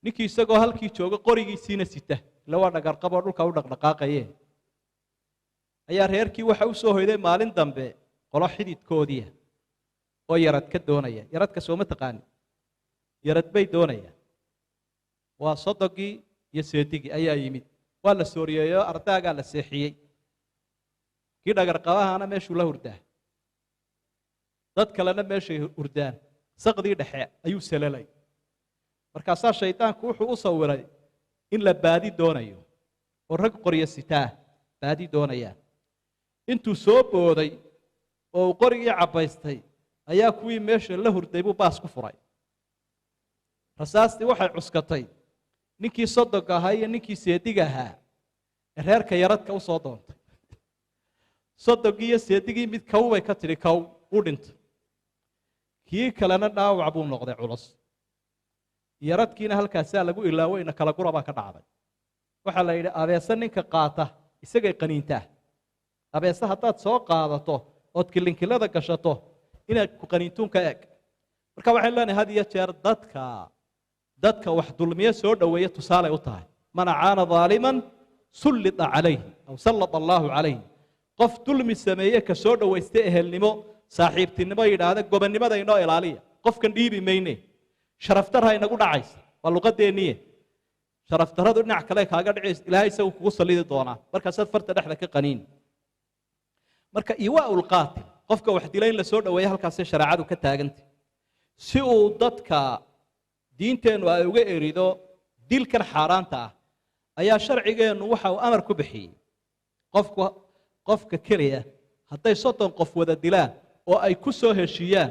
Ninkii isagoo halkii jooga, qorigiisiina sita, ila waa dhagarqaboo dhulka u dhaqdhaqaaqaye, ayaa reerkii waxa u soo hoyday maalin dambe qolo xididkoodiia oo yarad ka doonaya. Yaradka sooma taqaani? Yarad bay doonayaan. Waa sodogii iyo seedigii ayaa yimid. Waa la sooriyeeyo, ardaagaa la seexiyey. Kii dhagarqabahana meeshuu la hurdaa, dad kalena meeshay hurdaan. Saqdii dhexe ayuu salalay. Markaasaa shaydaanku wuxuu u sawiray in la baadi doonayo oo rag qoryo sitaa baadi doonayaan. Intuu soo booday oo uu qorigii cabbaystay ayaa kuwii meesha la hurday buu baas ku furay. Rasaastii waxay cuskatay ninkii sodogga ahaa iyo ninkii seediga ahaa ee reerka yaradka u soo doontay. Sodoggii iyo seedigii mid kow bay ka tidhi, kow u dhintay, kii kalena dhaawac buu noqday culus. Yaradkiina halkaasaa lagu ilaaweyna, kala gura baa ka dhacday. Waxaa la yidhi abeese ninka qaata isagay qaniintaa. Abeese haddaad soo qaadato ood kilinkilada gashato, inaad ku qaniintuun ka eg. Marka waxaynu leenahay had iyo jeer dadka wax dulmiye soo dhoweeya tusaalay u tahay: man acaana daaliman sullita calayhi aw sallata allaahu calayhi. Qof dulmi sameeye ka soo dhowaysta, ehelnimo, saaxiibtinimo yidhaahda, gobonnimada inoo ilaaliya, qofkan dhiibi mayne, sharafdarra inagu dhacaysa, waa luqadeenniye, sharafdarradu dhinac kale kaaga dhici, Ilaahay isagu kugu sallidi doonaa, markaasaad farta dhexda ka qaniin. Marka iwaa'u lqaatil, qofka wax dila in la soo dhoweeya, halkaasay shareecadu ka taagantay. Si uu dadka diinteennu ay uga erido dilkan xaaraanta ah ayaa sharcigeennu waxa uu amar ku bixiyey: qofku, qofka keliya hadday 30 qof wada dilaan oo ay ku soo heshiiyaan,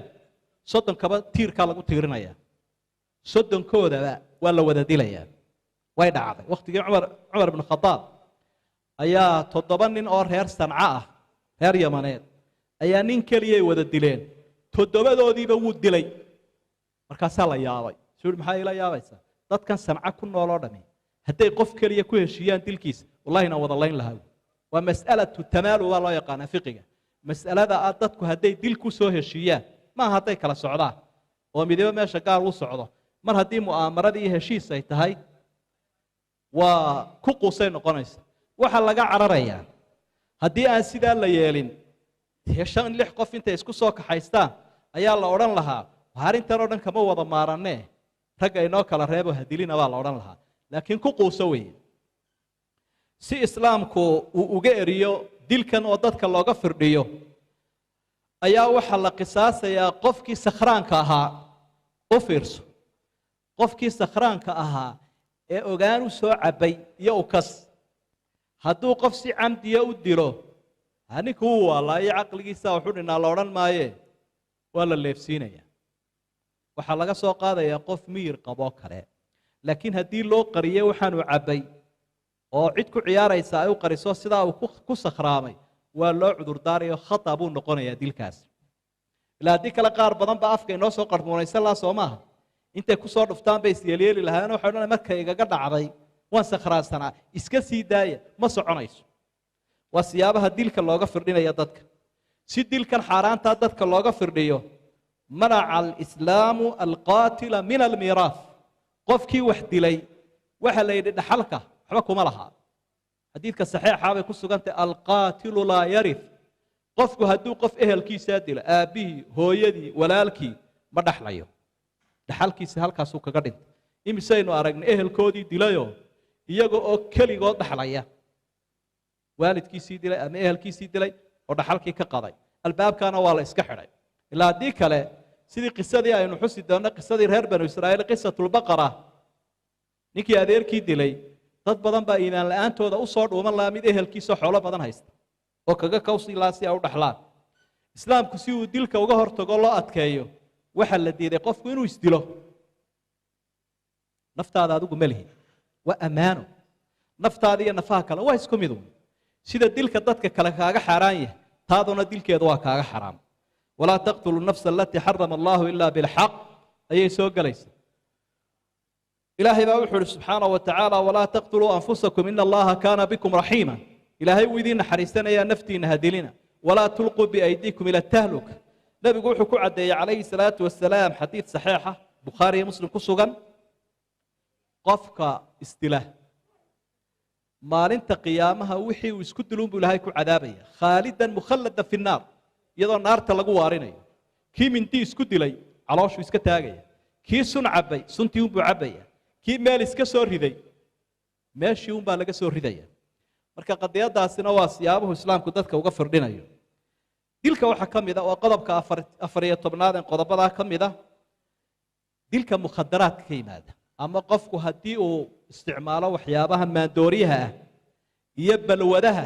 30kaba tiirkaa lagu tiirinaya, 30koodaba waa la wada dilayaa. Way dhacday wakhtigii Cumar ibnu Khadaab ayaa 7 nin oo reer Sanca ah, reer Yamaneed, ayaa nin keliyay wada dileen. Toddobadoodiiba wuu dilay. Markaasaa la yaabay. Suu maxaa ila yaabaysaa? Dadkan Sanca ku nool oo dhami hadday qof keliya ku heshiiyaan dilkiisa, wallahi inaan wada layn lahaa. Waa mas'alatu tamaalu baa loo yaqaanaa fiqiga, mas'alada ah dadku hadday dil ku soo heshiiyaan, maaha hadday kala socdaan oo midibo meesha gaar u socdo. Mar haddii mu'aamarada iyo heshiis ay tahay, waa ku quusay noqonaysa. Waxaa laga cararayaa haddii aan sidaa la yeelin, dee shan lix qof intay isku soo kaxaystaan ayaa la odhan lahaa, arrintan oo dhan kama wada maaranee, ragga inoo kala reebo hadilina baa la odhan lahaa. Laakiin ku quuso weeye. Si islaamku uu uga eriyo dilkan oo dadka looga firdhiyo, ayaa waxaa la qisaasayaa qofkii sakhraanka ahaa. U fiirso, qofkii sakhraanka ahaa ee ogaan u soo cabbay iyo ukas, hadduu qof si camdiya u dilo, ninku wuu waalaayo, caqligiisa waxu dhinaa la odhan maaye, waa la leefsiinaya. Waxaa laga soo qaadayaa qof miyir qaboo kale. Laakiin haddii loo qariyey waxaanu cabbay oo cid ku ciyaaraysa ay u qariso, sidaa uu ku sakhraamay, waa loo cudurdaarayo, khata buu noqonayaa dilkaas. Ilaa haddii kale qaar badan ba afka inoo soo qarmuunaysan laha, soo maaha? Intay kusoo dhuftaan bay isyeelyeeli lahaayeen, waxay odhanaya markay igaga dhacday waan sakhraansanaa, iska sii daaya. Ma soconayso. Waa siyaabaha dilka looga firdhinaya dadka. Si dilkan xaaraantaa dadka looga firdhiyo, manaca alislaamu alqaatila min almiiraaf. Qofkii wax dilay waxa la yidhi dhaxalka waxba kuma laha. Xadiidka saxiixa bay ku sugantay, alqaatilu laa yarith. Qofku hadduu qof ehelkiisaa dilo, aabbihii, hooyadii, walaalkii, ma dhaxlayo, dhaxalkiisi halkaasuu kaga dhintay. Imisaynu aragnay ehelkoodii dilayoo iyaga oo keligood dhaxlaya, waalidkiisii dilay ama ehelkiisii dilay oo dhaxalkii ka qaday? Albaabkaana waa la iska xidhay. Ilaa haddii kale, sidii qisadii aynu xusi doonno, qisadii reer Banu Israa'iil, qisatulbaqara, ninkii adeerkii dilay, dad badan baa iimaan la-aantooda usoo dhuuman lahaa mid ehelkiisoo xoolo badan haysta oo kaga kawsi lahaa si ay u dhaxlaan. Islaamku si uu dilka uga hortago, loo adkeeyo, waxaa la diiday qofku inuu isdilo. Naftaada adigu ma lihi, waa ammaano. Naftaada iyo nafaha kale waa isku mid uun. Sida dilka dadka kale kaaga xaaraan yahay, taaduna dilkeedu waa kaaga xaraam. Walaa taqtulu nafsa alatii xarama allahu ila bilxaq ayay soo gelaysa. Ilaahay baa wuxuu uhi subxaana wa tacaala, walaa taqtuluu anfusakum ina allaha kaana bikum raxiima. Ilaahay wuu idiin naxariisanayaa, naftiina ha dilina. Walaa tulquu biaydiikum ila tahluka. Nebigu wuxuu ku caddeeyey calayhi salaatu wasalaam xadiid saxiixa, Bukhaari iyo Muslim ku sugan, qofka isdila maalinta qiyaamaha wixii uu isku dilun buu Ilaahay ku cadaabaya, khaalidan mukhalladan fi nnaar, iyadoo naarta lagu waarinayo. Kii mindi isku dilay calooshuu iska taagaya, kii sun cabbay suntii unbuu cabbaya, kii meel iska soo riday meeshii unbaa laga soo ridaya. Marka qadiyadaasina waa siyaabuhu islaamku dadka uga firdhinayo dilka. Waxaa ka mid a, waa qodobka 14aad ee qodobadaa ka mid a, dilka mukhadaraadka ka yimaada, ama qofku haddii uu isticmaalo waxyaabaha maandooriyaha ah iyo balwadaha,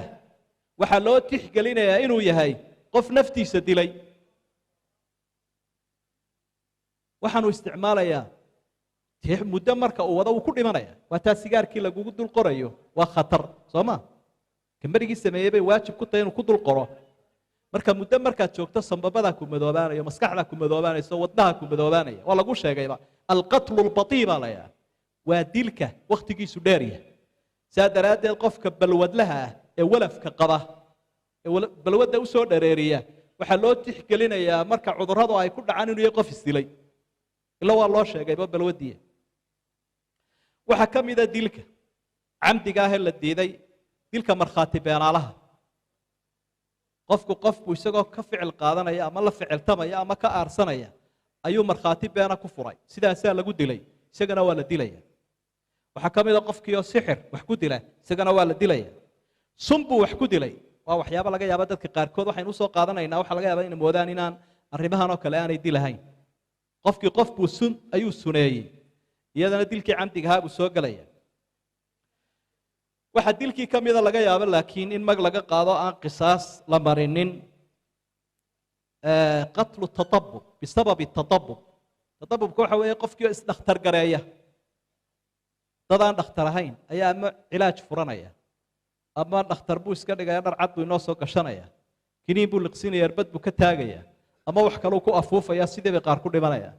waxaa loo tixgelinayaa inuu yahay qof naftiisa dilay. Waxaanuu isticmaalayaa dee muddo marka uu wado wuu ku dhimanaya. Waa taa sigaarkii lagugu dul qorayo, waa khatar, soo ma? Kambarigii sameeyey bay waajib ku tahay inuu ku dul qoro. Marka muddo markaad joogto, sambabadaa ku madoobaanayo, maskaxdaa ku madoobaanayso, wadnaha ku madoobaanaya. Waa lagu sheegayba, alqatlu lbatii baa la yidhaha, waa dilka wakhtigiisu dheer yahay. Saa daraaddeed qofka balwadlaha ah ee walafka qaba ee balwadda usoo dhareeriya, waxaa loo tixgelinayaa marka cudurradu ay ku dhacaan inuu yahay qof isdilay, ila waa loo sheegayba balwadiya. Waxaa ka mida dilka camdiga ah ee la diiday dilka markhaati beenaalaha. Qofku qofku isagoo ka ficil qaadanaya ama la ficiltamaya ama ka aarsanaya ayuu markhaati beena ku furay, sidaasaa lagu dilay, isagana waa la dilaya. Waxaa ka mida qofkiioo sixir wax ku dila, isagana waa la dilaya. Sun buu wax ku dilay. Waa waxyaabo laga yaaba dadka qaarkood waxaynu usoo qaadanaynaa, waxaa laga yaaba inay moodaan inaan arrimahan oo kale aanay dilahayn. Qofkii qof buu sun ayuu suneeyey, iyadana dilkii camdigahaa buu soo gelaya. Waxaa dilkii ka mida laga yaabo laakiin in mag laga qaado aan qisaas la marinin, qatlu tatabub bisababi tatabub. Tatabubka waxa weeye qofkii oo isdhakhtar gareeya. Dad aan dhakhtar ahayn ayaa ama cilaaj furanaya ama dhakhtar buu iska dhigaya, dhar cad buu inoo soo gashanaya, kiniin buu liqsinaya, erbad buu ka taagaya ama wax kaluu ku afuufaya, sidii bay qaar ku dhimanaya.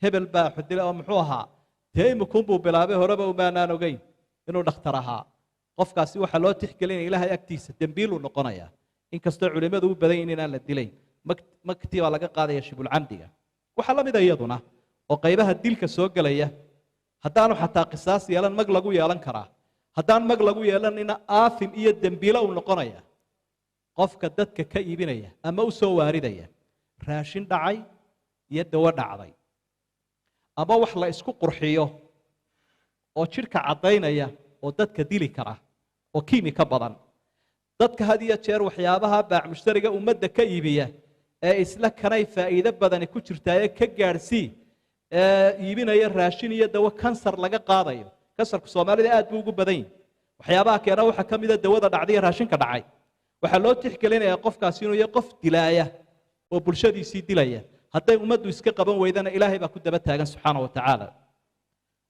Hebel baa xudila oo muxuu ahaa? Dee imikunbuu bilaabay, horeba umaanaan ogeyn inuu dhakhtar ahaa. Qofkaasi waxaa loo tixgelinaya Ilaahay agtiisa dembiiluu noqonayaa, inkastoo culimmadu u badan yihin inaan la dilayn, magtii baa laga qaadaya shibulcamdiga. Waxaa la mida iyaduna oo qaybaha dilka soo gelaya, haddaanu xataa qisaas yeelan mag lagu yeelan karaa, Haddaan mag lagu yeelanina aafim iyo dembiilo uu noqonaya qofka dadka ka iibinaya ama u soo waaridaya raashin dhacay iyo dawo dhacday ama wax la isku qurxiyo oo jidhka caddaynaya oo dadka dili kara oo kiimika badan. Dadka had iyo jeer waxyaabaha baac mushtariga ummadda ka iibiya ee isla kanay faa'iido badani ku jirtaa ee ka gaadhsii ee iibinaya raashin iyo dawo kansar laga qaadayo. Kansarku Soomaalida aad buu ugu badan yahay. Waxyaabaha keena waxaa ka mid ah dawada dhacday iyo raashinka dhacay. Waxaa loo tixgelinayaa qofkaasi inuu yahay qof dilaaya oo bulshadiisii dilaya. Hadday ummaddu iska qaban weydana Ilaahay baa ku daba taagan subxaana wa tacaala.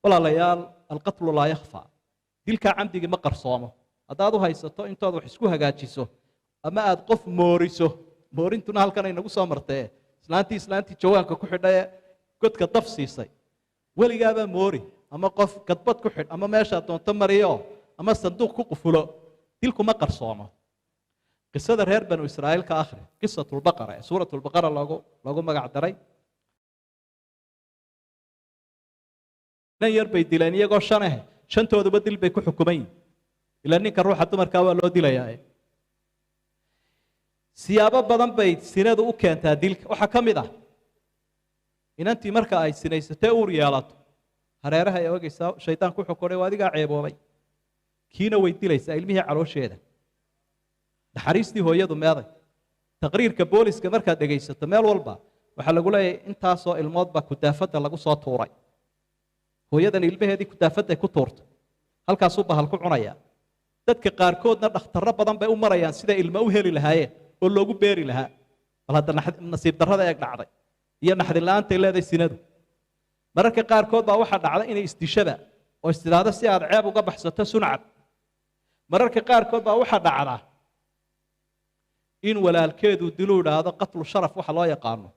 Walaalayaal, alqatlu laa yakhfa, dilkaa camdigii ma qarsoomo. Haddaad u haysato intood wax isku hagaajiso ama aad qof mooriso, moorintuna halkan ay nagu soo martee, islaantii jawaanka ku xidha ee godka daf siisay, weligaabaa moori ama qof gadbad ku xidh ama meeshaad doonto mariyo ama sanduuq ku qufulo, dilku ma qarsoomo. Qisada reer Banu Israa'iil ka akhri, qisatulbaqara ee suuratulbaqara loogu magac daray. Nin yar bay dileen iyagoo shan ah, shantooduba dil bay ku xukuman yihin, ilaa ninka ruuxa dumarkaa waa loo dilayaa. Siyaabo badan bay sinadu u keentaa dilka. Waxaa ka mid ah inantii marka ay sinaysatee uur yeelato, hareeraha ay oogaysaa, shaydaanku wuxuu koray waa adigaa ceeboobay, kiina way dilaysaa ilmihii caloosheeda. Naxariistii hooyadu meeday. Taqriirka booliska markaad dhegaysato meel walba waxaa lagu leeyahay intaasoo ilmood baa kudaafadda lagu soo tuuray. Hooyadan ilmaheedii kudaafadday ku tuurtay, halkaasuu bahal ku cunaya. Dadka qaarkoodna dhakhtarro badan bay u marayaan siday ilmo u heli lahaayeen oo loogu beeri lahaa. Bal hadda nasiib darrada eeg dhacday iyo naxdin la'aantay leedahay sinadu. Mararka qaarkood baa waxaa dhacda inay isdishaba oo istidhaahdo si aad ceeb uga baxsato suncab. Mararka qaarkood baa waxaa dhacda in walaalkeedu diluu idhaahdo qatlu sharaf waxa loo yaqaano,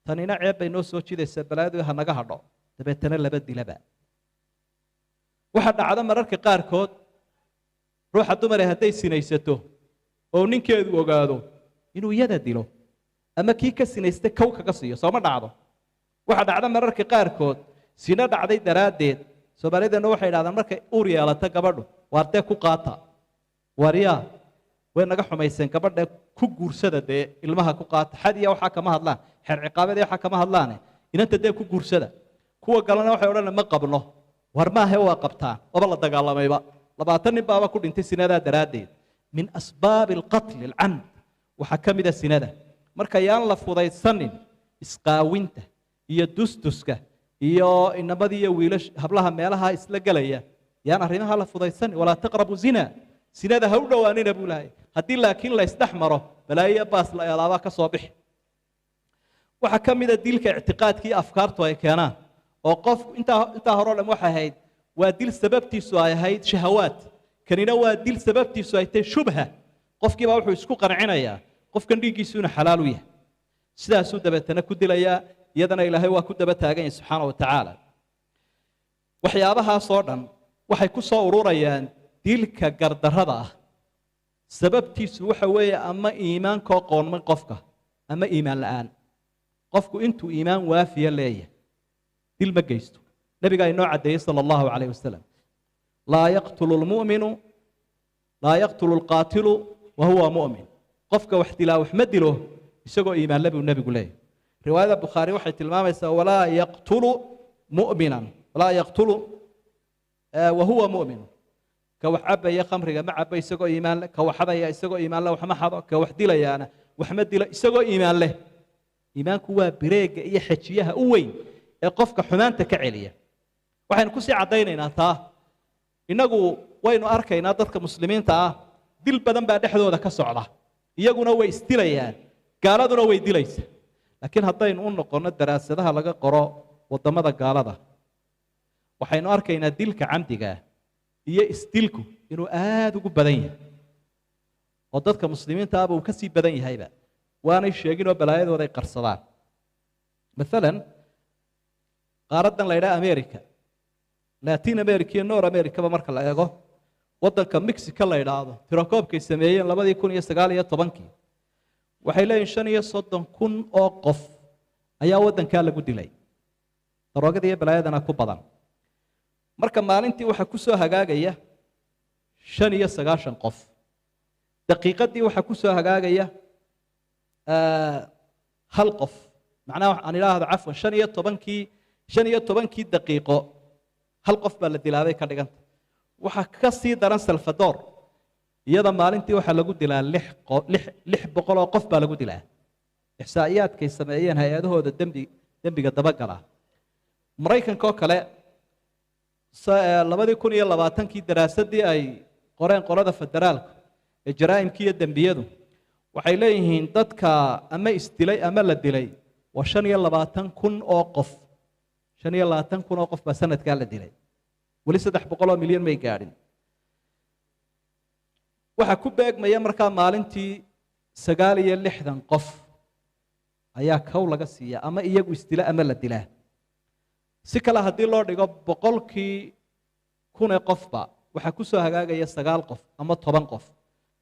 tanina ceeb bay noo soo jidaysaa, balaayadu ha naga hadho, dabeetana laba dilaba. Waxaa dhacda mararka qaarkood ruuxa dumare hadday sinaysato oo ninkeedu ogaado inuu iyada dilo ama kii ka sinaystay kow kaga siiyo. Sooma dhacdo? Waxaa dhacda mararka qaarkood sino dhacday daraaddeed, Soomaalideenna waxay idhahdaan markay uur yeelato gabadhu, waar dee ku qaata, waaryaa way naga xumayseen gabadha ku guursada, dee ilmaha ku qaata. Xad iyo waxaa kama hadlaan, xeer ciqaabeed iyo waxaa kama hadlaane, inanta dee ku guursada. Kuwa galana waxay odhanayaan ma qabno, war maahe waa qabtaan, waba la dagaalamayba, 20 nin baaba ku dhintay sinadaa daraaddeed. Min asbaabi alqatli alcamd waxaa ka mid a sinada. Marka yaan la fudaysanin isqaawinta iyo dustuska iyo inamadii iyo wiilash hablaha meelaha isla gelaya, yaan arrimaha la fudaysanin. Walaa taqrabu zina, sinada ha u dhowaanina buu lahay. Haddii laakiin la isdhex maro, balaayo baas la eelaabaa ka soo bixi. Waxaa ka mid a dilka ictiqaadkii afkaartu ay keenaan, oo qofku intaa hore o dhan waxay ahayd waa dil sababtiisu ay ahayd shahawaad, kanina waa dil sababtiisu ay tahay shubha. Qofkiibaa wuxuu isku qancinayaa qofkan dhiiggiisu inuu xalaal u yahay, sidaasuu dabeetana ku dilayaa, iyadana Ilaahay waa ku daba taagan yahay subxaana wa tacaala. Waxyaabahaasoo dhan waxay ku soo ururayaan dilka gardarrada ah. Sababtiisu waxa weeye ama iimaankoo qoonmay qofka ama iimaan la'aan. Qofku intuu iimaan waafiya leeyahay dil ma geysto. Nabigaa inoo caddeeyey sala allahu calayh wasalam, laa yaqtulu lmu'minu, laa yaqtulu alqaatilu wa huwa mu'min. Qofka wax dilaa wax ma dilo isagoo iimaan le buu nebigu leeyahay. Riwaayada Bukhaari waxay tilmaamaysaa walaa yaqtulu mu'minan, walaa yaqtulu wa huwa mu'min. Ka wax cabaya khamriga ma cabo isagoo iimaan leh, ka wax xadaya isagoo iimaan leh wax ma xado, ka wax dilayaana wax ma dilo isagoo iimaan leh. Iimaanku waa bireega iyo xejiyaha u weyn ee qofka xumaanta ka celiya. Waxaynu kusii caddaynaynaa taa, innagu waynu arkaynaa dadka muslimiinta ah dil badan baa dhexdooda ka socda, iyaguna way isdilayaan, gaaladuna way dilaysa. Laakiin haddaynu u noqonno daraasadaha laga qoro waddamada gaalada, waxaynu arkaynaa dilka camdigaa iyo isdilku inuu aada ugu badan yahay, oo dadka muslimiinta ahba uu ka sii badan yahayba, waanay sheegin oo balaayadooda ay qarsadaan. Maalan qaaraddan la yidhaha America, Latin America iyo Nor Americaba marka la eego, waddanka Mexico la yidhaahdo tirakoobkay sameeyeen 2019-kii waxay leeyihin 35,000 oo qof ayaa waddankaa lagu dilay. Daroogada iyo balaayadana ku badan. Marka maalintii waxaa ku soo hagaagaya 95 qof. Daqiiqadii waxaa ku soo hagaagaya hal qof. Macnaha aan idhaahdo, cafwan, 15kii daqiiqo hal qof baa la dilaabay ka dhiganta. Waxaa ka sii daran Salvador, iyada maalintii waxaa lagu dilaa 600 oo qof baa lagu dilaa, ixsaa'iyaadkay sameeyeen hay-adahooda dembiga dabagala. Maraykanka oo kale, 2020kii daraasadii ay qoreen qolada federaalku ee jaraa'imkii iyo dembiyadu, waxay leeyihiin dadka ama isdilay ama la dilay waa 25,000 oo qof. 25,000 oo qof baa sanadkaa la dilay. Weli 300 oo milyan may gaadhin. Waxaa ku beegmaya markaa maalintii 69 qof ayaa kow laga siiya, ama iyagu isdila ama la dilaa. Si kale haddii loo dhigo, 100kii kun ee qofba waxaa ku soo hagaagaya 9 qof ama 10 qof.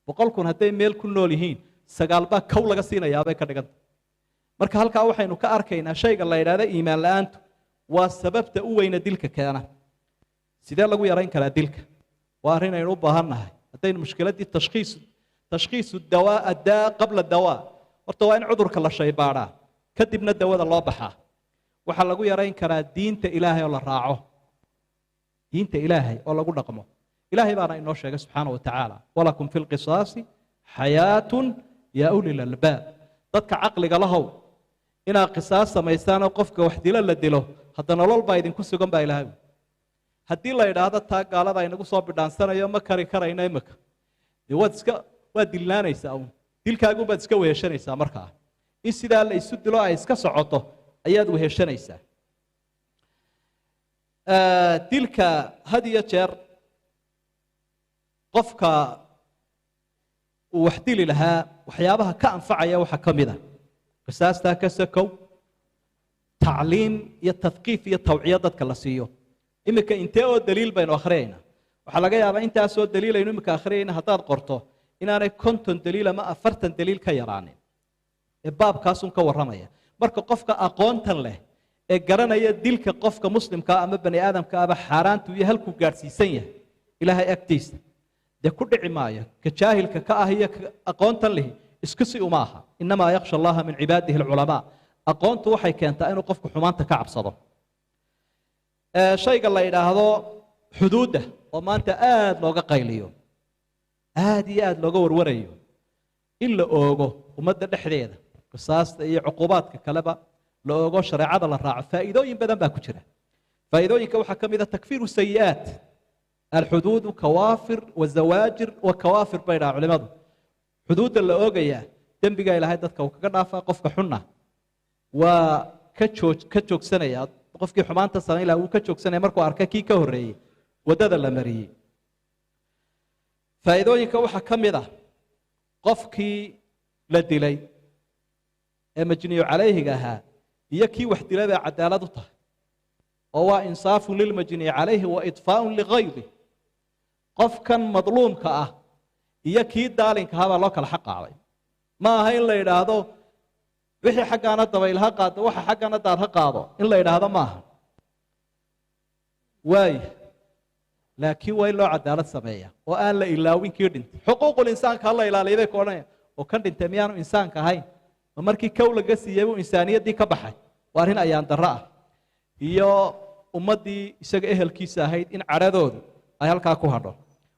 100,000 hadday meel ku nool yihiin, 9 baa kow laga siinayaabay ka dhiganta. Marka halkaa waxaynu ka arkaynaa shayga la yidhahda iimaan la-aantu waa sababta u weyna dilka keena. Sidee lagu yarayn karaa dilka? Waa arrin aynu u baahan nahay. Haddaynu mushkiladdii tashkhiisu dawaa addaa qabla dawaa, horta waa in cudurka la shaybaadhaa, kadibna dawada loo baxaa. Waxaa lagu yarayn karaa diinta Ilaahay oo la raaco, diinta Ilaahay oo lagu dhaqmo. Ilaahay baana inoo sheegay subxaana wa tacaala: walakum fi lqisaasi xayaatun yaa uli lalbaab. Dadka caqliga lahow, inaad qisaas samaysaanoo qofka wax dilo la dilo, hadda nolol baa idinku sugan baa Ilaahay. Haddii la idhaahdo taa gaalada inagu soo bidhaansanayo ma kari karayno imika, dee waad iska waad dilnaanaysaa uun, dilkaagunbaad iska weheshanaysaa. Markaa in sidaa la isu dilo ay iska socoto ayaad weheshanaysaa. Dilka had iyo jeer qofka uu wax dili lahaa waxyaabaha ka anfacaya waxaa ka mid a qisaastaa ka sakow tacliim iyo tadqiif iyo tawciya dadka la siiyo. Iminka intee oo daliil baynu akhriyaynaa? Waxaa laga yaabaa intaasoo daliil aynu iminka akhriyayna haddaad qorto inaanay 50 daliil ama 40 daliil ka yaraanin ee baabkaasun ka warramaya. Marka qofka aqoontan leh ee garanaya dilka qofka muslimkaa ama bani aadamka aba xaaraantu iyo halkuu gaadhsiisan yahay Ilaahay agtiisa, dee ku dhici maayo. Ka jaahilka ka ah iyo ka aqoontan lihi isku si uma aha. Innamaa yakhsha Allaha min cibaadihi alculamaa. Aqoontu waxay keentaa inuu qofku xumaanta ka cabsado. Shayga la yidhaahdo xuduudda oo maanta aada looga qayliyo, aada iyo aada looga warwarayo in la oogo ummadda dhexdeeda, qisaasta iyo cuqubaadka kaleba la oogo, shareecada la raaco, faa'iidooyin badan baa ku jira. Faa'iidooyinka waxaa ka mid a takfiiru sayi'aat. Alxuduudu kawaafir wa zawaajir wa kawaafir bay dhaha culimadu. Xuduudda la oogayaa dembiga Ilaahay dadka uu kaga dhaafaa, qofka xunna waa ka joogsanaya. Qofkii xumaanta samayn lahaa wuu ka joogsanaya markuu arka kii ka horreeyey waddada la mariyey. Faa'iidooyinka waxaa ka mid ah qofkii la dilay ee majniyu calayhiga ahaa iyo kii wax dilay bay cadaalad u tahay, oo waa insaafun lilmajniyi calayhi wa idfaa'un ligaydi. Qofkan madluumka ah iyo kii daalinka ahaa baa loo kala xaq qaaday. Ma aha in la yidhaahdo wixii xaggaana dabayl ha qaado, waxa xaggana daad ha qaado in la yidhaahdo maaha waaya, laakiin waa in loo cadaalad sameeya oo aan la ilaawin kii dhintay. Xuquuqul insaanka ha la ilaaliya bay ku odhanaya. Oo kan dhintay miyaanu insaanka ahayn? Ma markii kow laga siiyey buu insaaniyaddii ka baxay? Waa arrin ayaan darro ah iyo ummaddii isaga ehelkiisa ahayd in cadhadoodu ay halkaa ku hadho.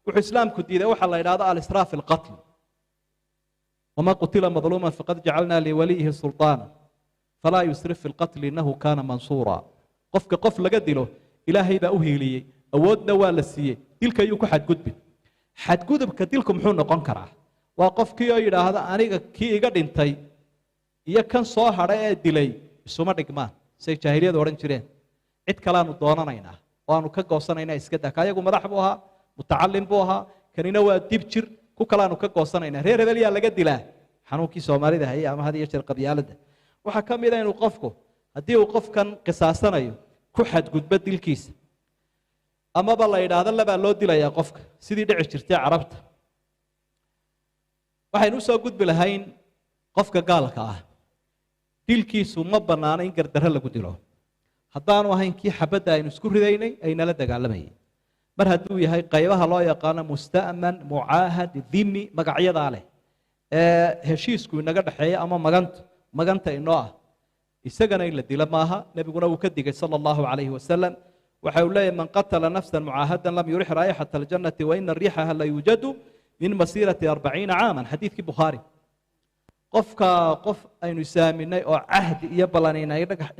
Wuxuu Islaamku diiday waxaa la yidhahdo alisraaf fi lqatl. Waman qutila madluuman faqad jacalnaa liwaliyihi sulطaana falaa yusrif fi lqatli innahu kaana mansuura. Qofka qof laga dilo Ilaahay baa u hiiliyey, awoodna waa la siiyey, dilka ayuu ku xadgudbin. Xadgudubka dilku muxuu noqon karaa? Waa qofkii oo yidhaahda aniga kii iga dhintay iyo kan soo hadha ee dilay isuma dhigmaan, say jaahiliyadu odhan jireen. Cid kaleaanu doonanaynaa oo aanu ka goosanaynaa. Iska daa ka ayagu madax buu ahaa, mutacalim buu ahaa, kanina waa dib jir, ku kaleaanu ka goosanaynaa. Reer hebel yaa laga dilaa? Xanuunkii Soomaalida hayay ama had iyo jeer qabyaaladda. Waxaa ka mid a inuu qofku haddii uu qofkan qisaasanayo ku xadgudbo dilkiisa, amaba la yidhaahdo labaa loo dilayaa qofka, sidii dhici jirtay Carabta. Waxaynu usoo gudbi lahayn qofka gaalka ah dilkiisu ma bannaano in gardarro lagu dilo, haddaanu ahayn kii xabadda aynu isku ridaynay aynala dagaalamayay. Mar hadduu yahay qaybaha loo yaqaano musta'man, mucaahad, dhimmi, magacyadaa leh ee heshiisku inaga dhexeeya ama maganta inoo ah, isagana in la dilo maaha. Nebiguna wuu ka digay sala allahu calayhi wasalam. Waxa uu leeyahy: man qatala nafsan mucaahadan lam yurix raa'ixata aljannati, wa ina riixaha la yuujadu min masiirati 40 caaman. Xadiidkii Bukhaari. Qofka qof aynu isaaminay oo cahdi iyo ballan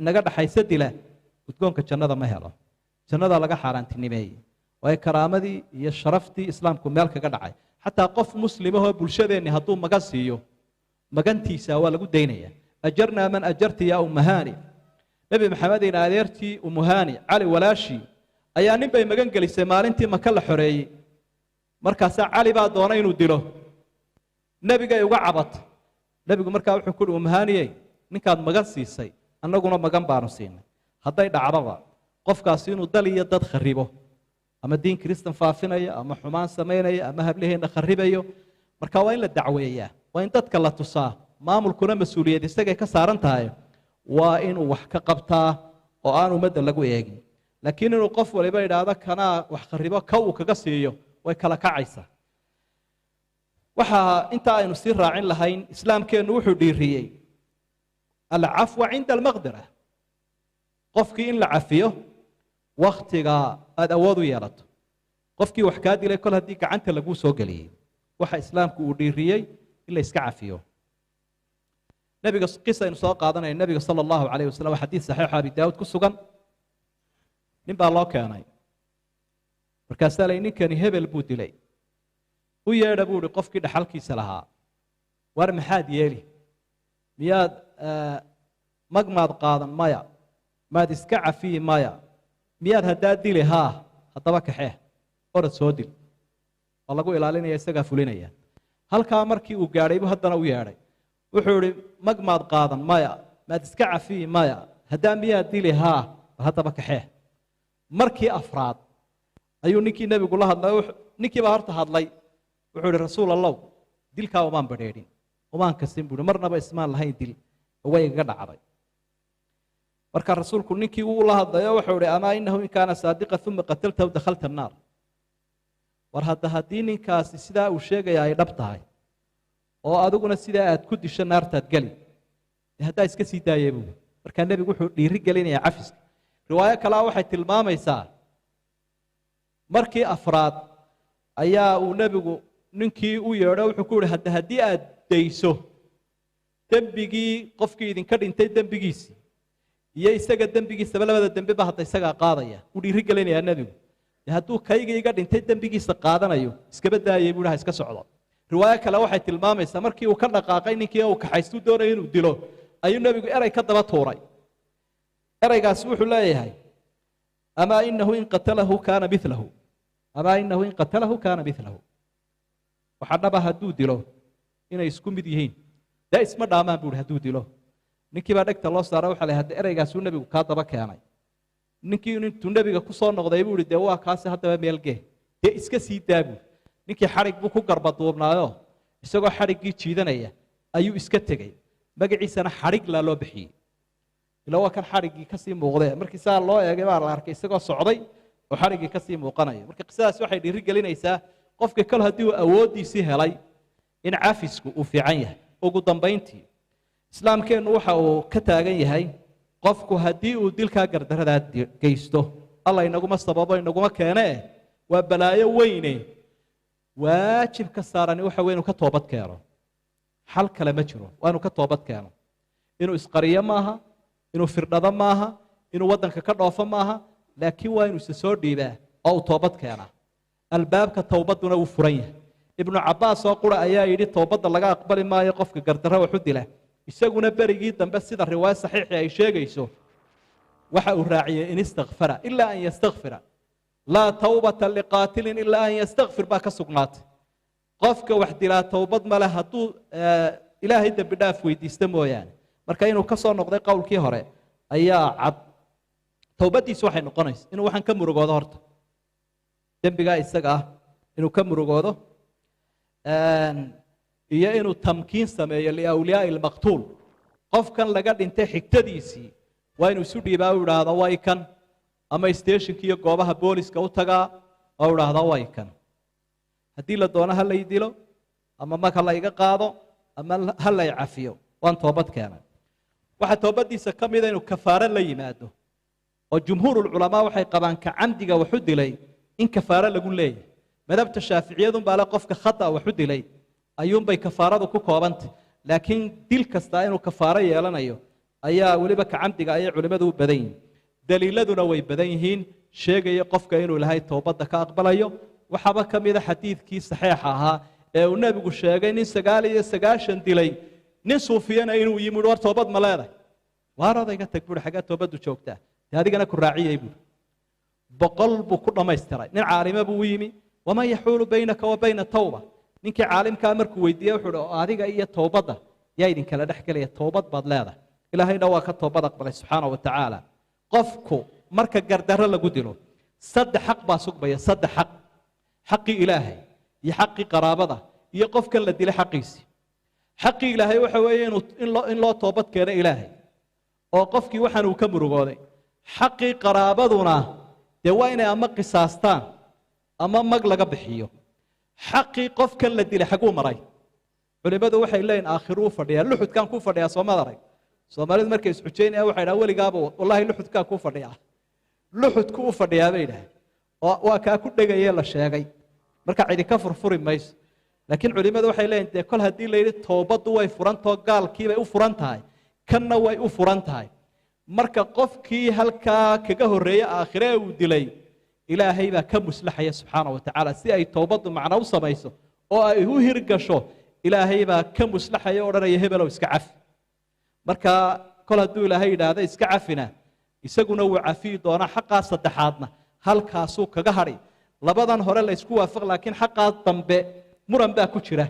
inaga dhaxaysa dila, udgoonka jannada ma helo, jannada laga xaaraantinimeeyey, waayo karaamadii iyo sharaftii islaamku meel kaga dhacay. Xataa qof muslimahoo bulshadeenni hadduu magan siiyo, magantiisa waa lagu daynaya. Ajarnaa man ajarti yaa Umahani. Nebi Maxamed ina adeertii Umuhani, Cali walaashii, ayaa nin bay magan gelisay maalintii Maka la xoreeyey. Markaasaa Cali baa doonay inuu dilo, nebigay uga cabatay. Nebigu markaa wuxuu ku uhi: Umuhaniyey, ninkaad magan siisay annaguna magan baanu siinay. Hadday dhacdaba qofkaasi inuu dal iyo dad kharibo, ama diin Kristan faafinaya, ama xumaan samaynaya, ama hablaheenna kharibayo, marka waa in la dacweeyaa, waa in dadka la tusaa. Maamulkuna mas-uuliyad isagay ka saaran tahay, waa inuu wax ka qabtaa oo aan ummadda lagu eegin. Laakiin inuu qof waliba idhaahdo kanaa wax kharibo, ka uu kaga siiyo, way kala kacaysaa. Waxaa intaa aynu sii raacin lahayn, islaamkeennu wuxuu dhiiriyey alcafwa cinda almaqdira, qofkii in la cafiyo waktiga aada awood u yeelato. Qofkii wax kaa dilay, kol haddii gacanta laguu soo geliyey, waxa islaamku uu dhiiriyey in la iska cafiyo. Nebiga qis aynu soo qaadanaya, nebiga sala allahu calayh wasalam, waa xadiis saxiixa Abi Daawud ku sugan. Nin baa loo keenay, markaasaa lay: ninkani hebel buu dilay, u yeedha buu ihi qofkii dhaxalkiisa lahaa. War maxaad yeeli? Miyaad mag maad qaadan? Maya. Maad iska cafiyi? Maya. Miyaad haddaa dili? Haa. Haddaba kaxee, orad soo dil. Oo lagu ilaalinaya, isagaa fulinaya. Halkaa markii uu gaadhay buu haddana u yeedhay. Wuxuu idhi: mag maad qaadan? Maya. Maad iska cafiyi? Maya. Haddaa miyaad dili? Haa. Bal haddaba kaxee. Markii afraad ayuu ninkii nebigu la hadlay. Ninkii baa horta hadlay. Wuxuu ihi: Rasuul Allow, dilkaa umaan badheedhin, umaan kasin buuhi, marnaba ismaan lahayn dil, way igaga dhacday. Marka rasuulku ninkii wuu la hadlayo, wuxuu ihi: amaa inahu in kaana saadiqa uma qataltahu dakhalta annaar. War hadda haddii ninkaasi sidaa uu sheegaya ay dhab tahay, oo adiguna sidaa aad ku disho, naartaad geli. Dee haddaa iska sii daayay buu. Markaa nebigu wuxuu dhiiri gelinayaa cafiska. Riwaayo kalea waxay tilmaamaysaa, markii afraad ayaa uu nebigu ninkii u yeedho, wuxuu ku yihi: hadda haddii aad dayso, dembigii qofkii idinka dhintay dembigiisii iyo isaga dembigiisaba, labada dembi ba hadda isagaa qaadaya. Uu dhiiri gelinayaa nebigu. De hadduu kayga iga dhintay dembigiisa qaadanayo, iskaba daayay buu, ha iska socdo. Riwaayo kale waxay tilmaamaysaa, markii uu ka dhaqaaqay ninkii uu kaxaystuu doonaya inuu dilo, ayuu nebigu erey ka daba tuuray. Ereygaasi wuxuu leeyahay: amaa inahu in qatalahu kaana milahu, amaa inahu in qatalahu kaana milahu. Waxaa dhaba hadduu dilo inay isku mid yihiin, dee isma dhaamaan buuhi hadduu dilo. Ninkii baa dhegta loo saara, waxa la hadda ereygaasuu nebigu kaa daba keenay. Ninkii intuu nebiga ku soo noqday buu ihi: dee waa kaasi, haddaba meelgee, dee iska sii daa buui. Ninkii xadhig buu ku garbaduubnaayo, isagoo xadhiggii jiidanaya ayuu iska tegey. Magaciisana xadhig laa loo bixiyey, ila waa kan xadhiggii kasii muuqdee. Markii saa loo eegay baa la arkay isagoo socday oo xadhiggii kasii muuqanaya. Marka qisadaas waxay dhiiri gelinaysaa qofka kol haddii uu awooddiisii helay in cafisku uu fiican yahay. Ugu dambayntii, islaamkeennu waxa uu ka taagan yahay, qofku haddii uu dilkaa gardaradaa geysto, Alla inaguma sababo, inaguma keenee, waa balaayo weyne, waajibka saarani waxa wey inuu ka toobad keeno. Xal kale ma jiro, waa inuu ka toobad keeno. Inuu isqariyo maaha, inuu firdhado maaha, inuu waddanka ka dhoofo maaha, laakiin waa inuu isa soo dhiibaa oo uu toobad keenaa. Albaabka towbadduna wuu furan yahay. Ibnu Cabbaas oo qura ayaa yidhi towbadda laga aqbali maayo qofka gardarro wax u dila. Isaguna berigii dambe, sida riwaayo saxiixii ay sheegayso, waxa uu raaciyey in istakfara, ilaa an yastakfira. Laa tawbata liqaatilin ilaa an yastakfir baa ka sugnaatay. Qofka wax dilaa towbad male hadduu Ilaahay dembi dhaaf weydiista mooyaane. Marka inuu ka soo noqday qowlkii hore ayaa cad. Towbaddiisu waxay noqonaysa inuu waxaan ka murugoodo horta, dembigaa isaga ah inuu ka murugoodo, iyo inuu tamkiin sameeyo liawliyaai almaqtuul. Qofkan laga dhintay xigtadiisii waa inuu isu dhiibaa, u idhaahdo way kan, ama stationka iyo goobaha booliska u tagaa. oo idhaahda way kan, haddii la doono ha lay dilo ama mag ha la iga qaado ama ha lay cafiyo, waan toobad keenay. Waxaa toobaddiisa ka mida inuu kafaaro la yimaado, oo jumhuurulculamaa waxay qabaan ka camdiga waxu dilay in kafaaro lagu leeyahay. Madhabta shaaficiyadunbaa le qofka khata waxu dilay ayuunbay kafaaradu ku koobantay, laakiin dil kastaa inuu kafaaro yeelanayo ayaa weliba ka camdiga ayay culimmadu u badan yihiin. Daliiladuna way badan yihiin sheegaya qofka inuu Ilaahay toobadda ka aqbalayo. Waxaaba ka mida xadiidkii saxiixa ahaa ee uu nebigu sheegay nin 99 dilay, nin suufiyana inuu yimid, war toobad ma leedahay? Waar odayga tag buuri, xaggaa toobaddu joogtaa? Dee adigana ku raaciyey buuri. 100 buu ku dhammaystiray. Nin caalima buu u yimi, waman yaxuulu baynaka wa bayna tawba? Ninkii caalimkaa markuu weydiiyey wuxuu uhi, adiga iyo toobadda yaa idinkala dhex gelaya? Toobad baad leedahay. Ilaahayna waa ka toobad aqbalay subxaana wa tacaala. Qofku marka gardarro lagu dilo, 3 xaq baa sugmaya, 3 xaq: xaqii Ilaahay iyo xaqii qaraabada iyo qofkan la dilay xaqiisii. Xaqii Ilaahay waxa weeye in loo toobad keeno Ilaahay oo qofkii waxaan uu ka murugooday. Xaqii qaraabaduna dee waa inay ama qisaastaan ama mag laga bixiyo. Xaqii qofkan la dilay xaguu maray? Culimmadu waxay leeyihin aakhiruu fadhiyaa, luxudkaan ku fadhiyaa. Soomad arag Soomaalidu markay isxujaynayaan waxay dhahaan weligaaba wallaahi luxudkaan ku fadhiyaa, luxudku u fadhiyaa bay idhaaheen, oo waa kaa ku dhegayee la sheegay. Marka cidi ka furfuri mayso. Laakiin culimmadu waxay leeyihin dee kol haddii la yidhi toobaddu way furantao gaalkiibay u furan tahay, kanna way u furan tahay. Marka qofkii halkaa kaga horreeye aakhire uu dilay, Ilaahay baa ka muslaxaya subxaana wa tacaala si ay toobaddu macno u samayso oo ay u hirgasho. Ilaahay baa ka muslaxaya o odhanaya hebelow iska cafi. Marka kol hadduu Ilaahay yidhaahda iska cafina, isaguna wuu cafiyi doonaa. Xaqaa saddexaadna halkaasuu kaga hadhi. Labadan hore la isku waafaq, laakiin xaqaa dambe muran baa ku jira,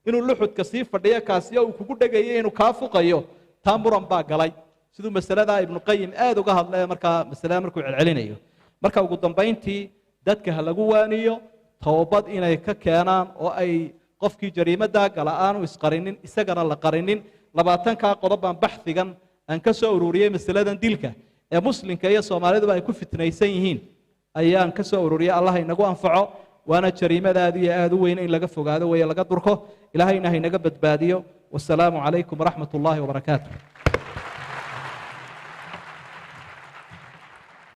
inuu luxudka sii fadhiyo kaasiyo uu kugu dhegayo, inuu kaa fuqayo, taa muran baa galay, siduu masaladaa Ibnuqayim aad uga hadlay markaa masalada markuu celcelinayo. Marka ugu dambayntii dadka ha lagu waaniyo toobad inay ka keenaan oo ay qofkii jariimadaa gala aanu isqarinin, isagana la qarinin. 20-kaa qodob baan baxhigan aan ka soo ururiyey masaladan dilka ee muslimka iyo Soomaaliduba ay ku fitnaysan yihiin ayaan ka soo ururiyey. Allah inagu anfaco, waana jariimada aad iyo aad u weyn in laga fogaado weeye, laga durko. Ilaahayna haynaga badbaadiyo. Wasalaamu calaykum waraxmat ullaahi wabarakaatu.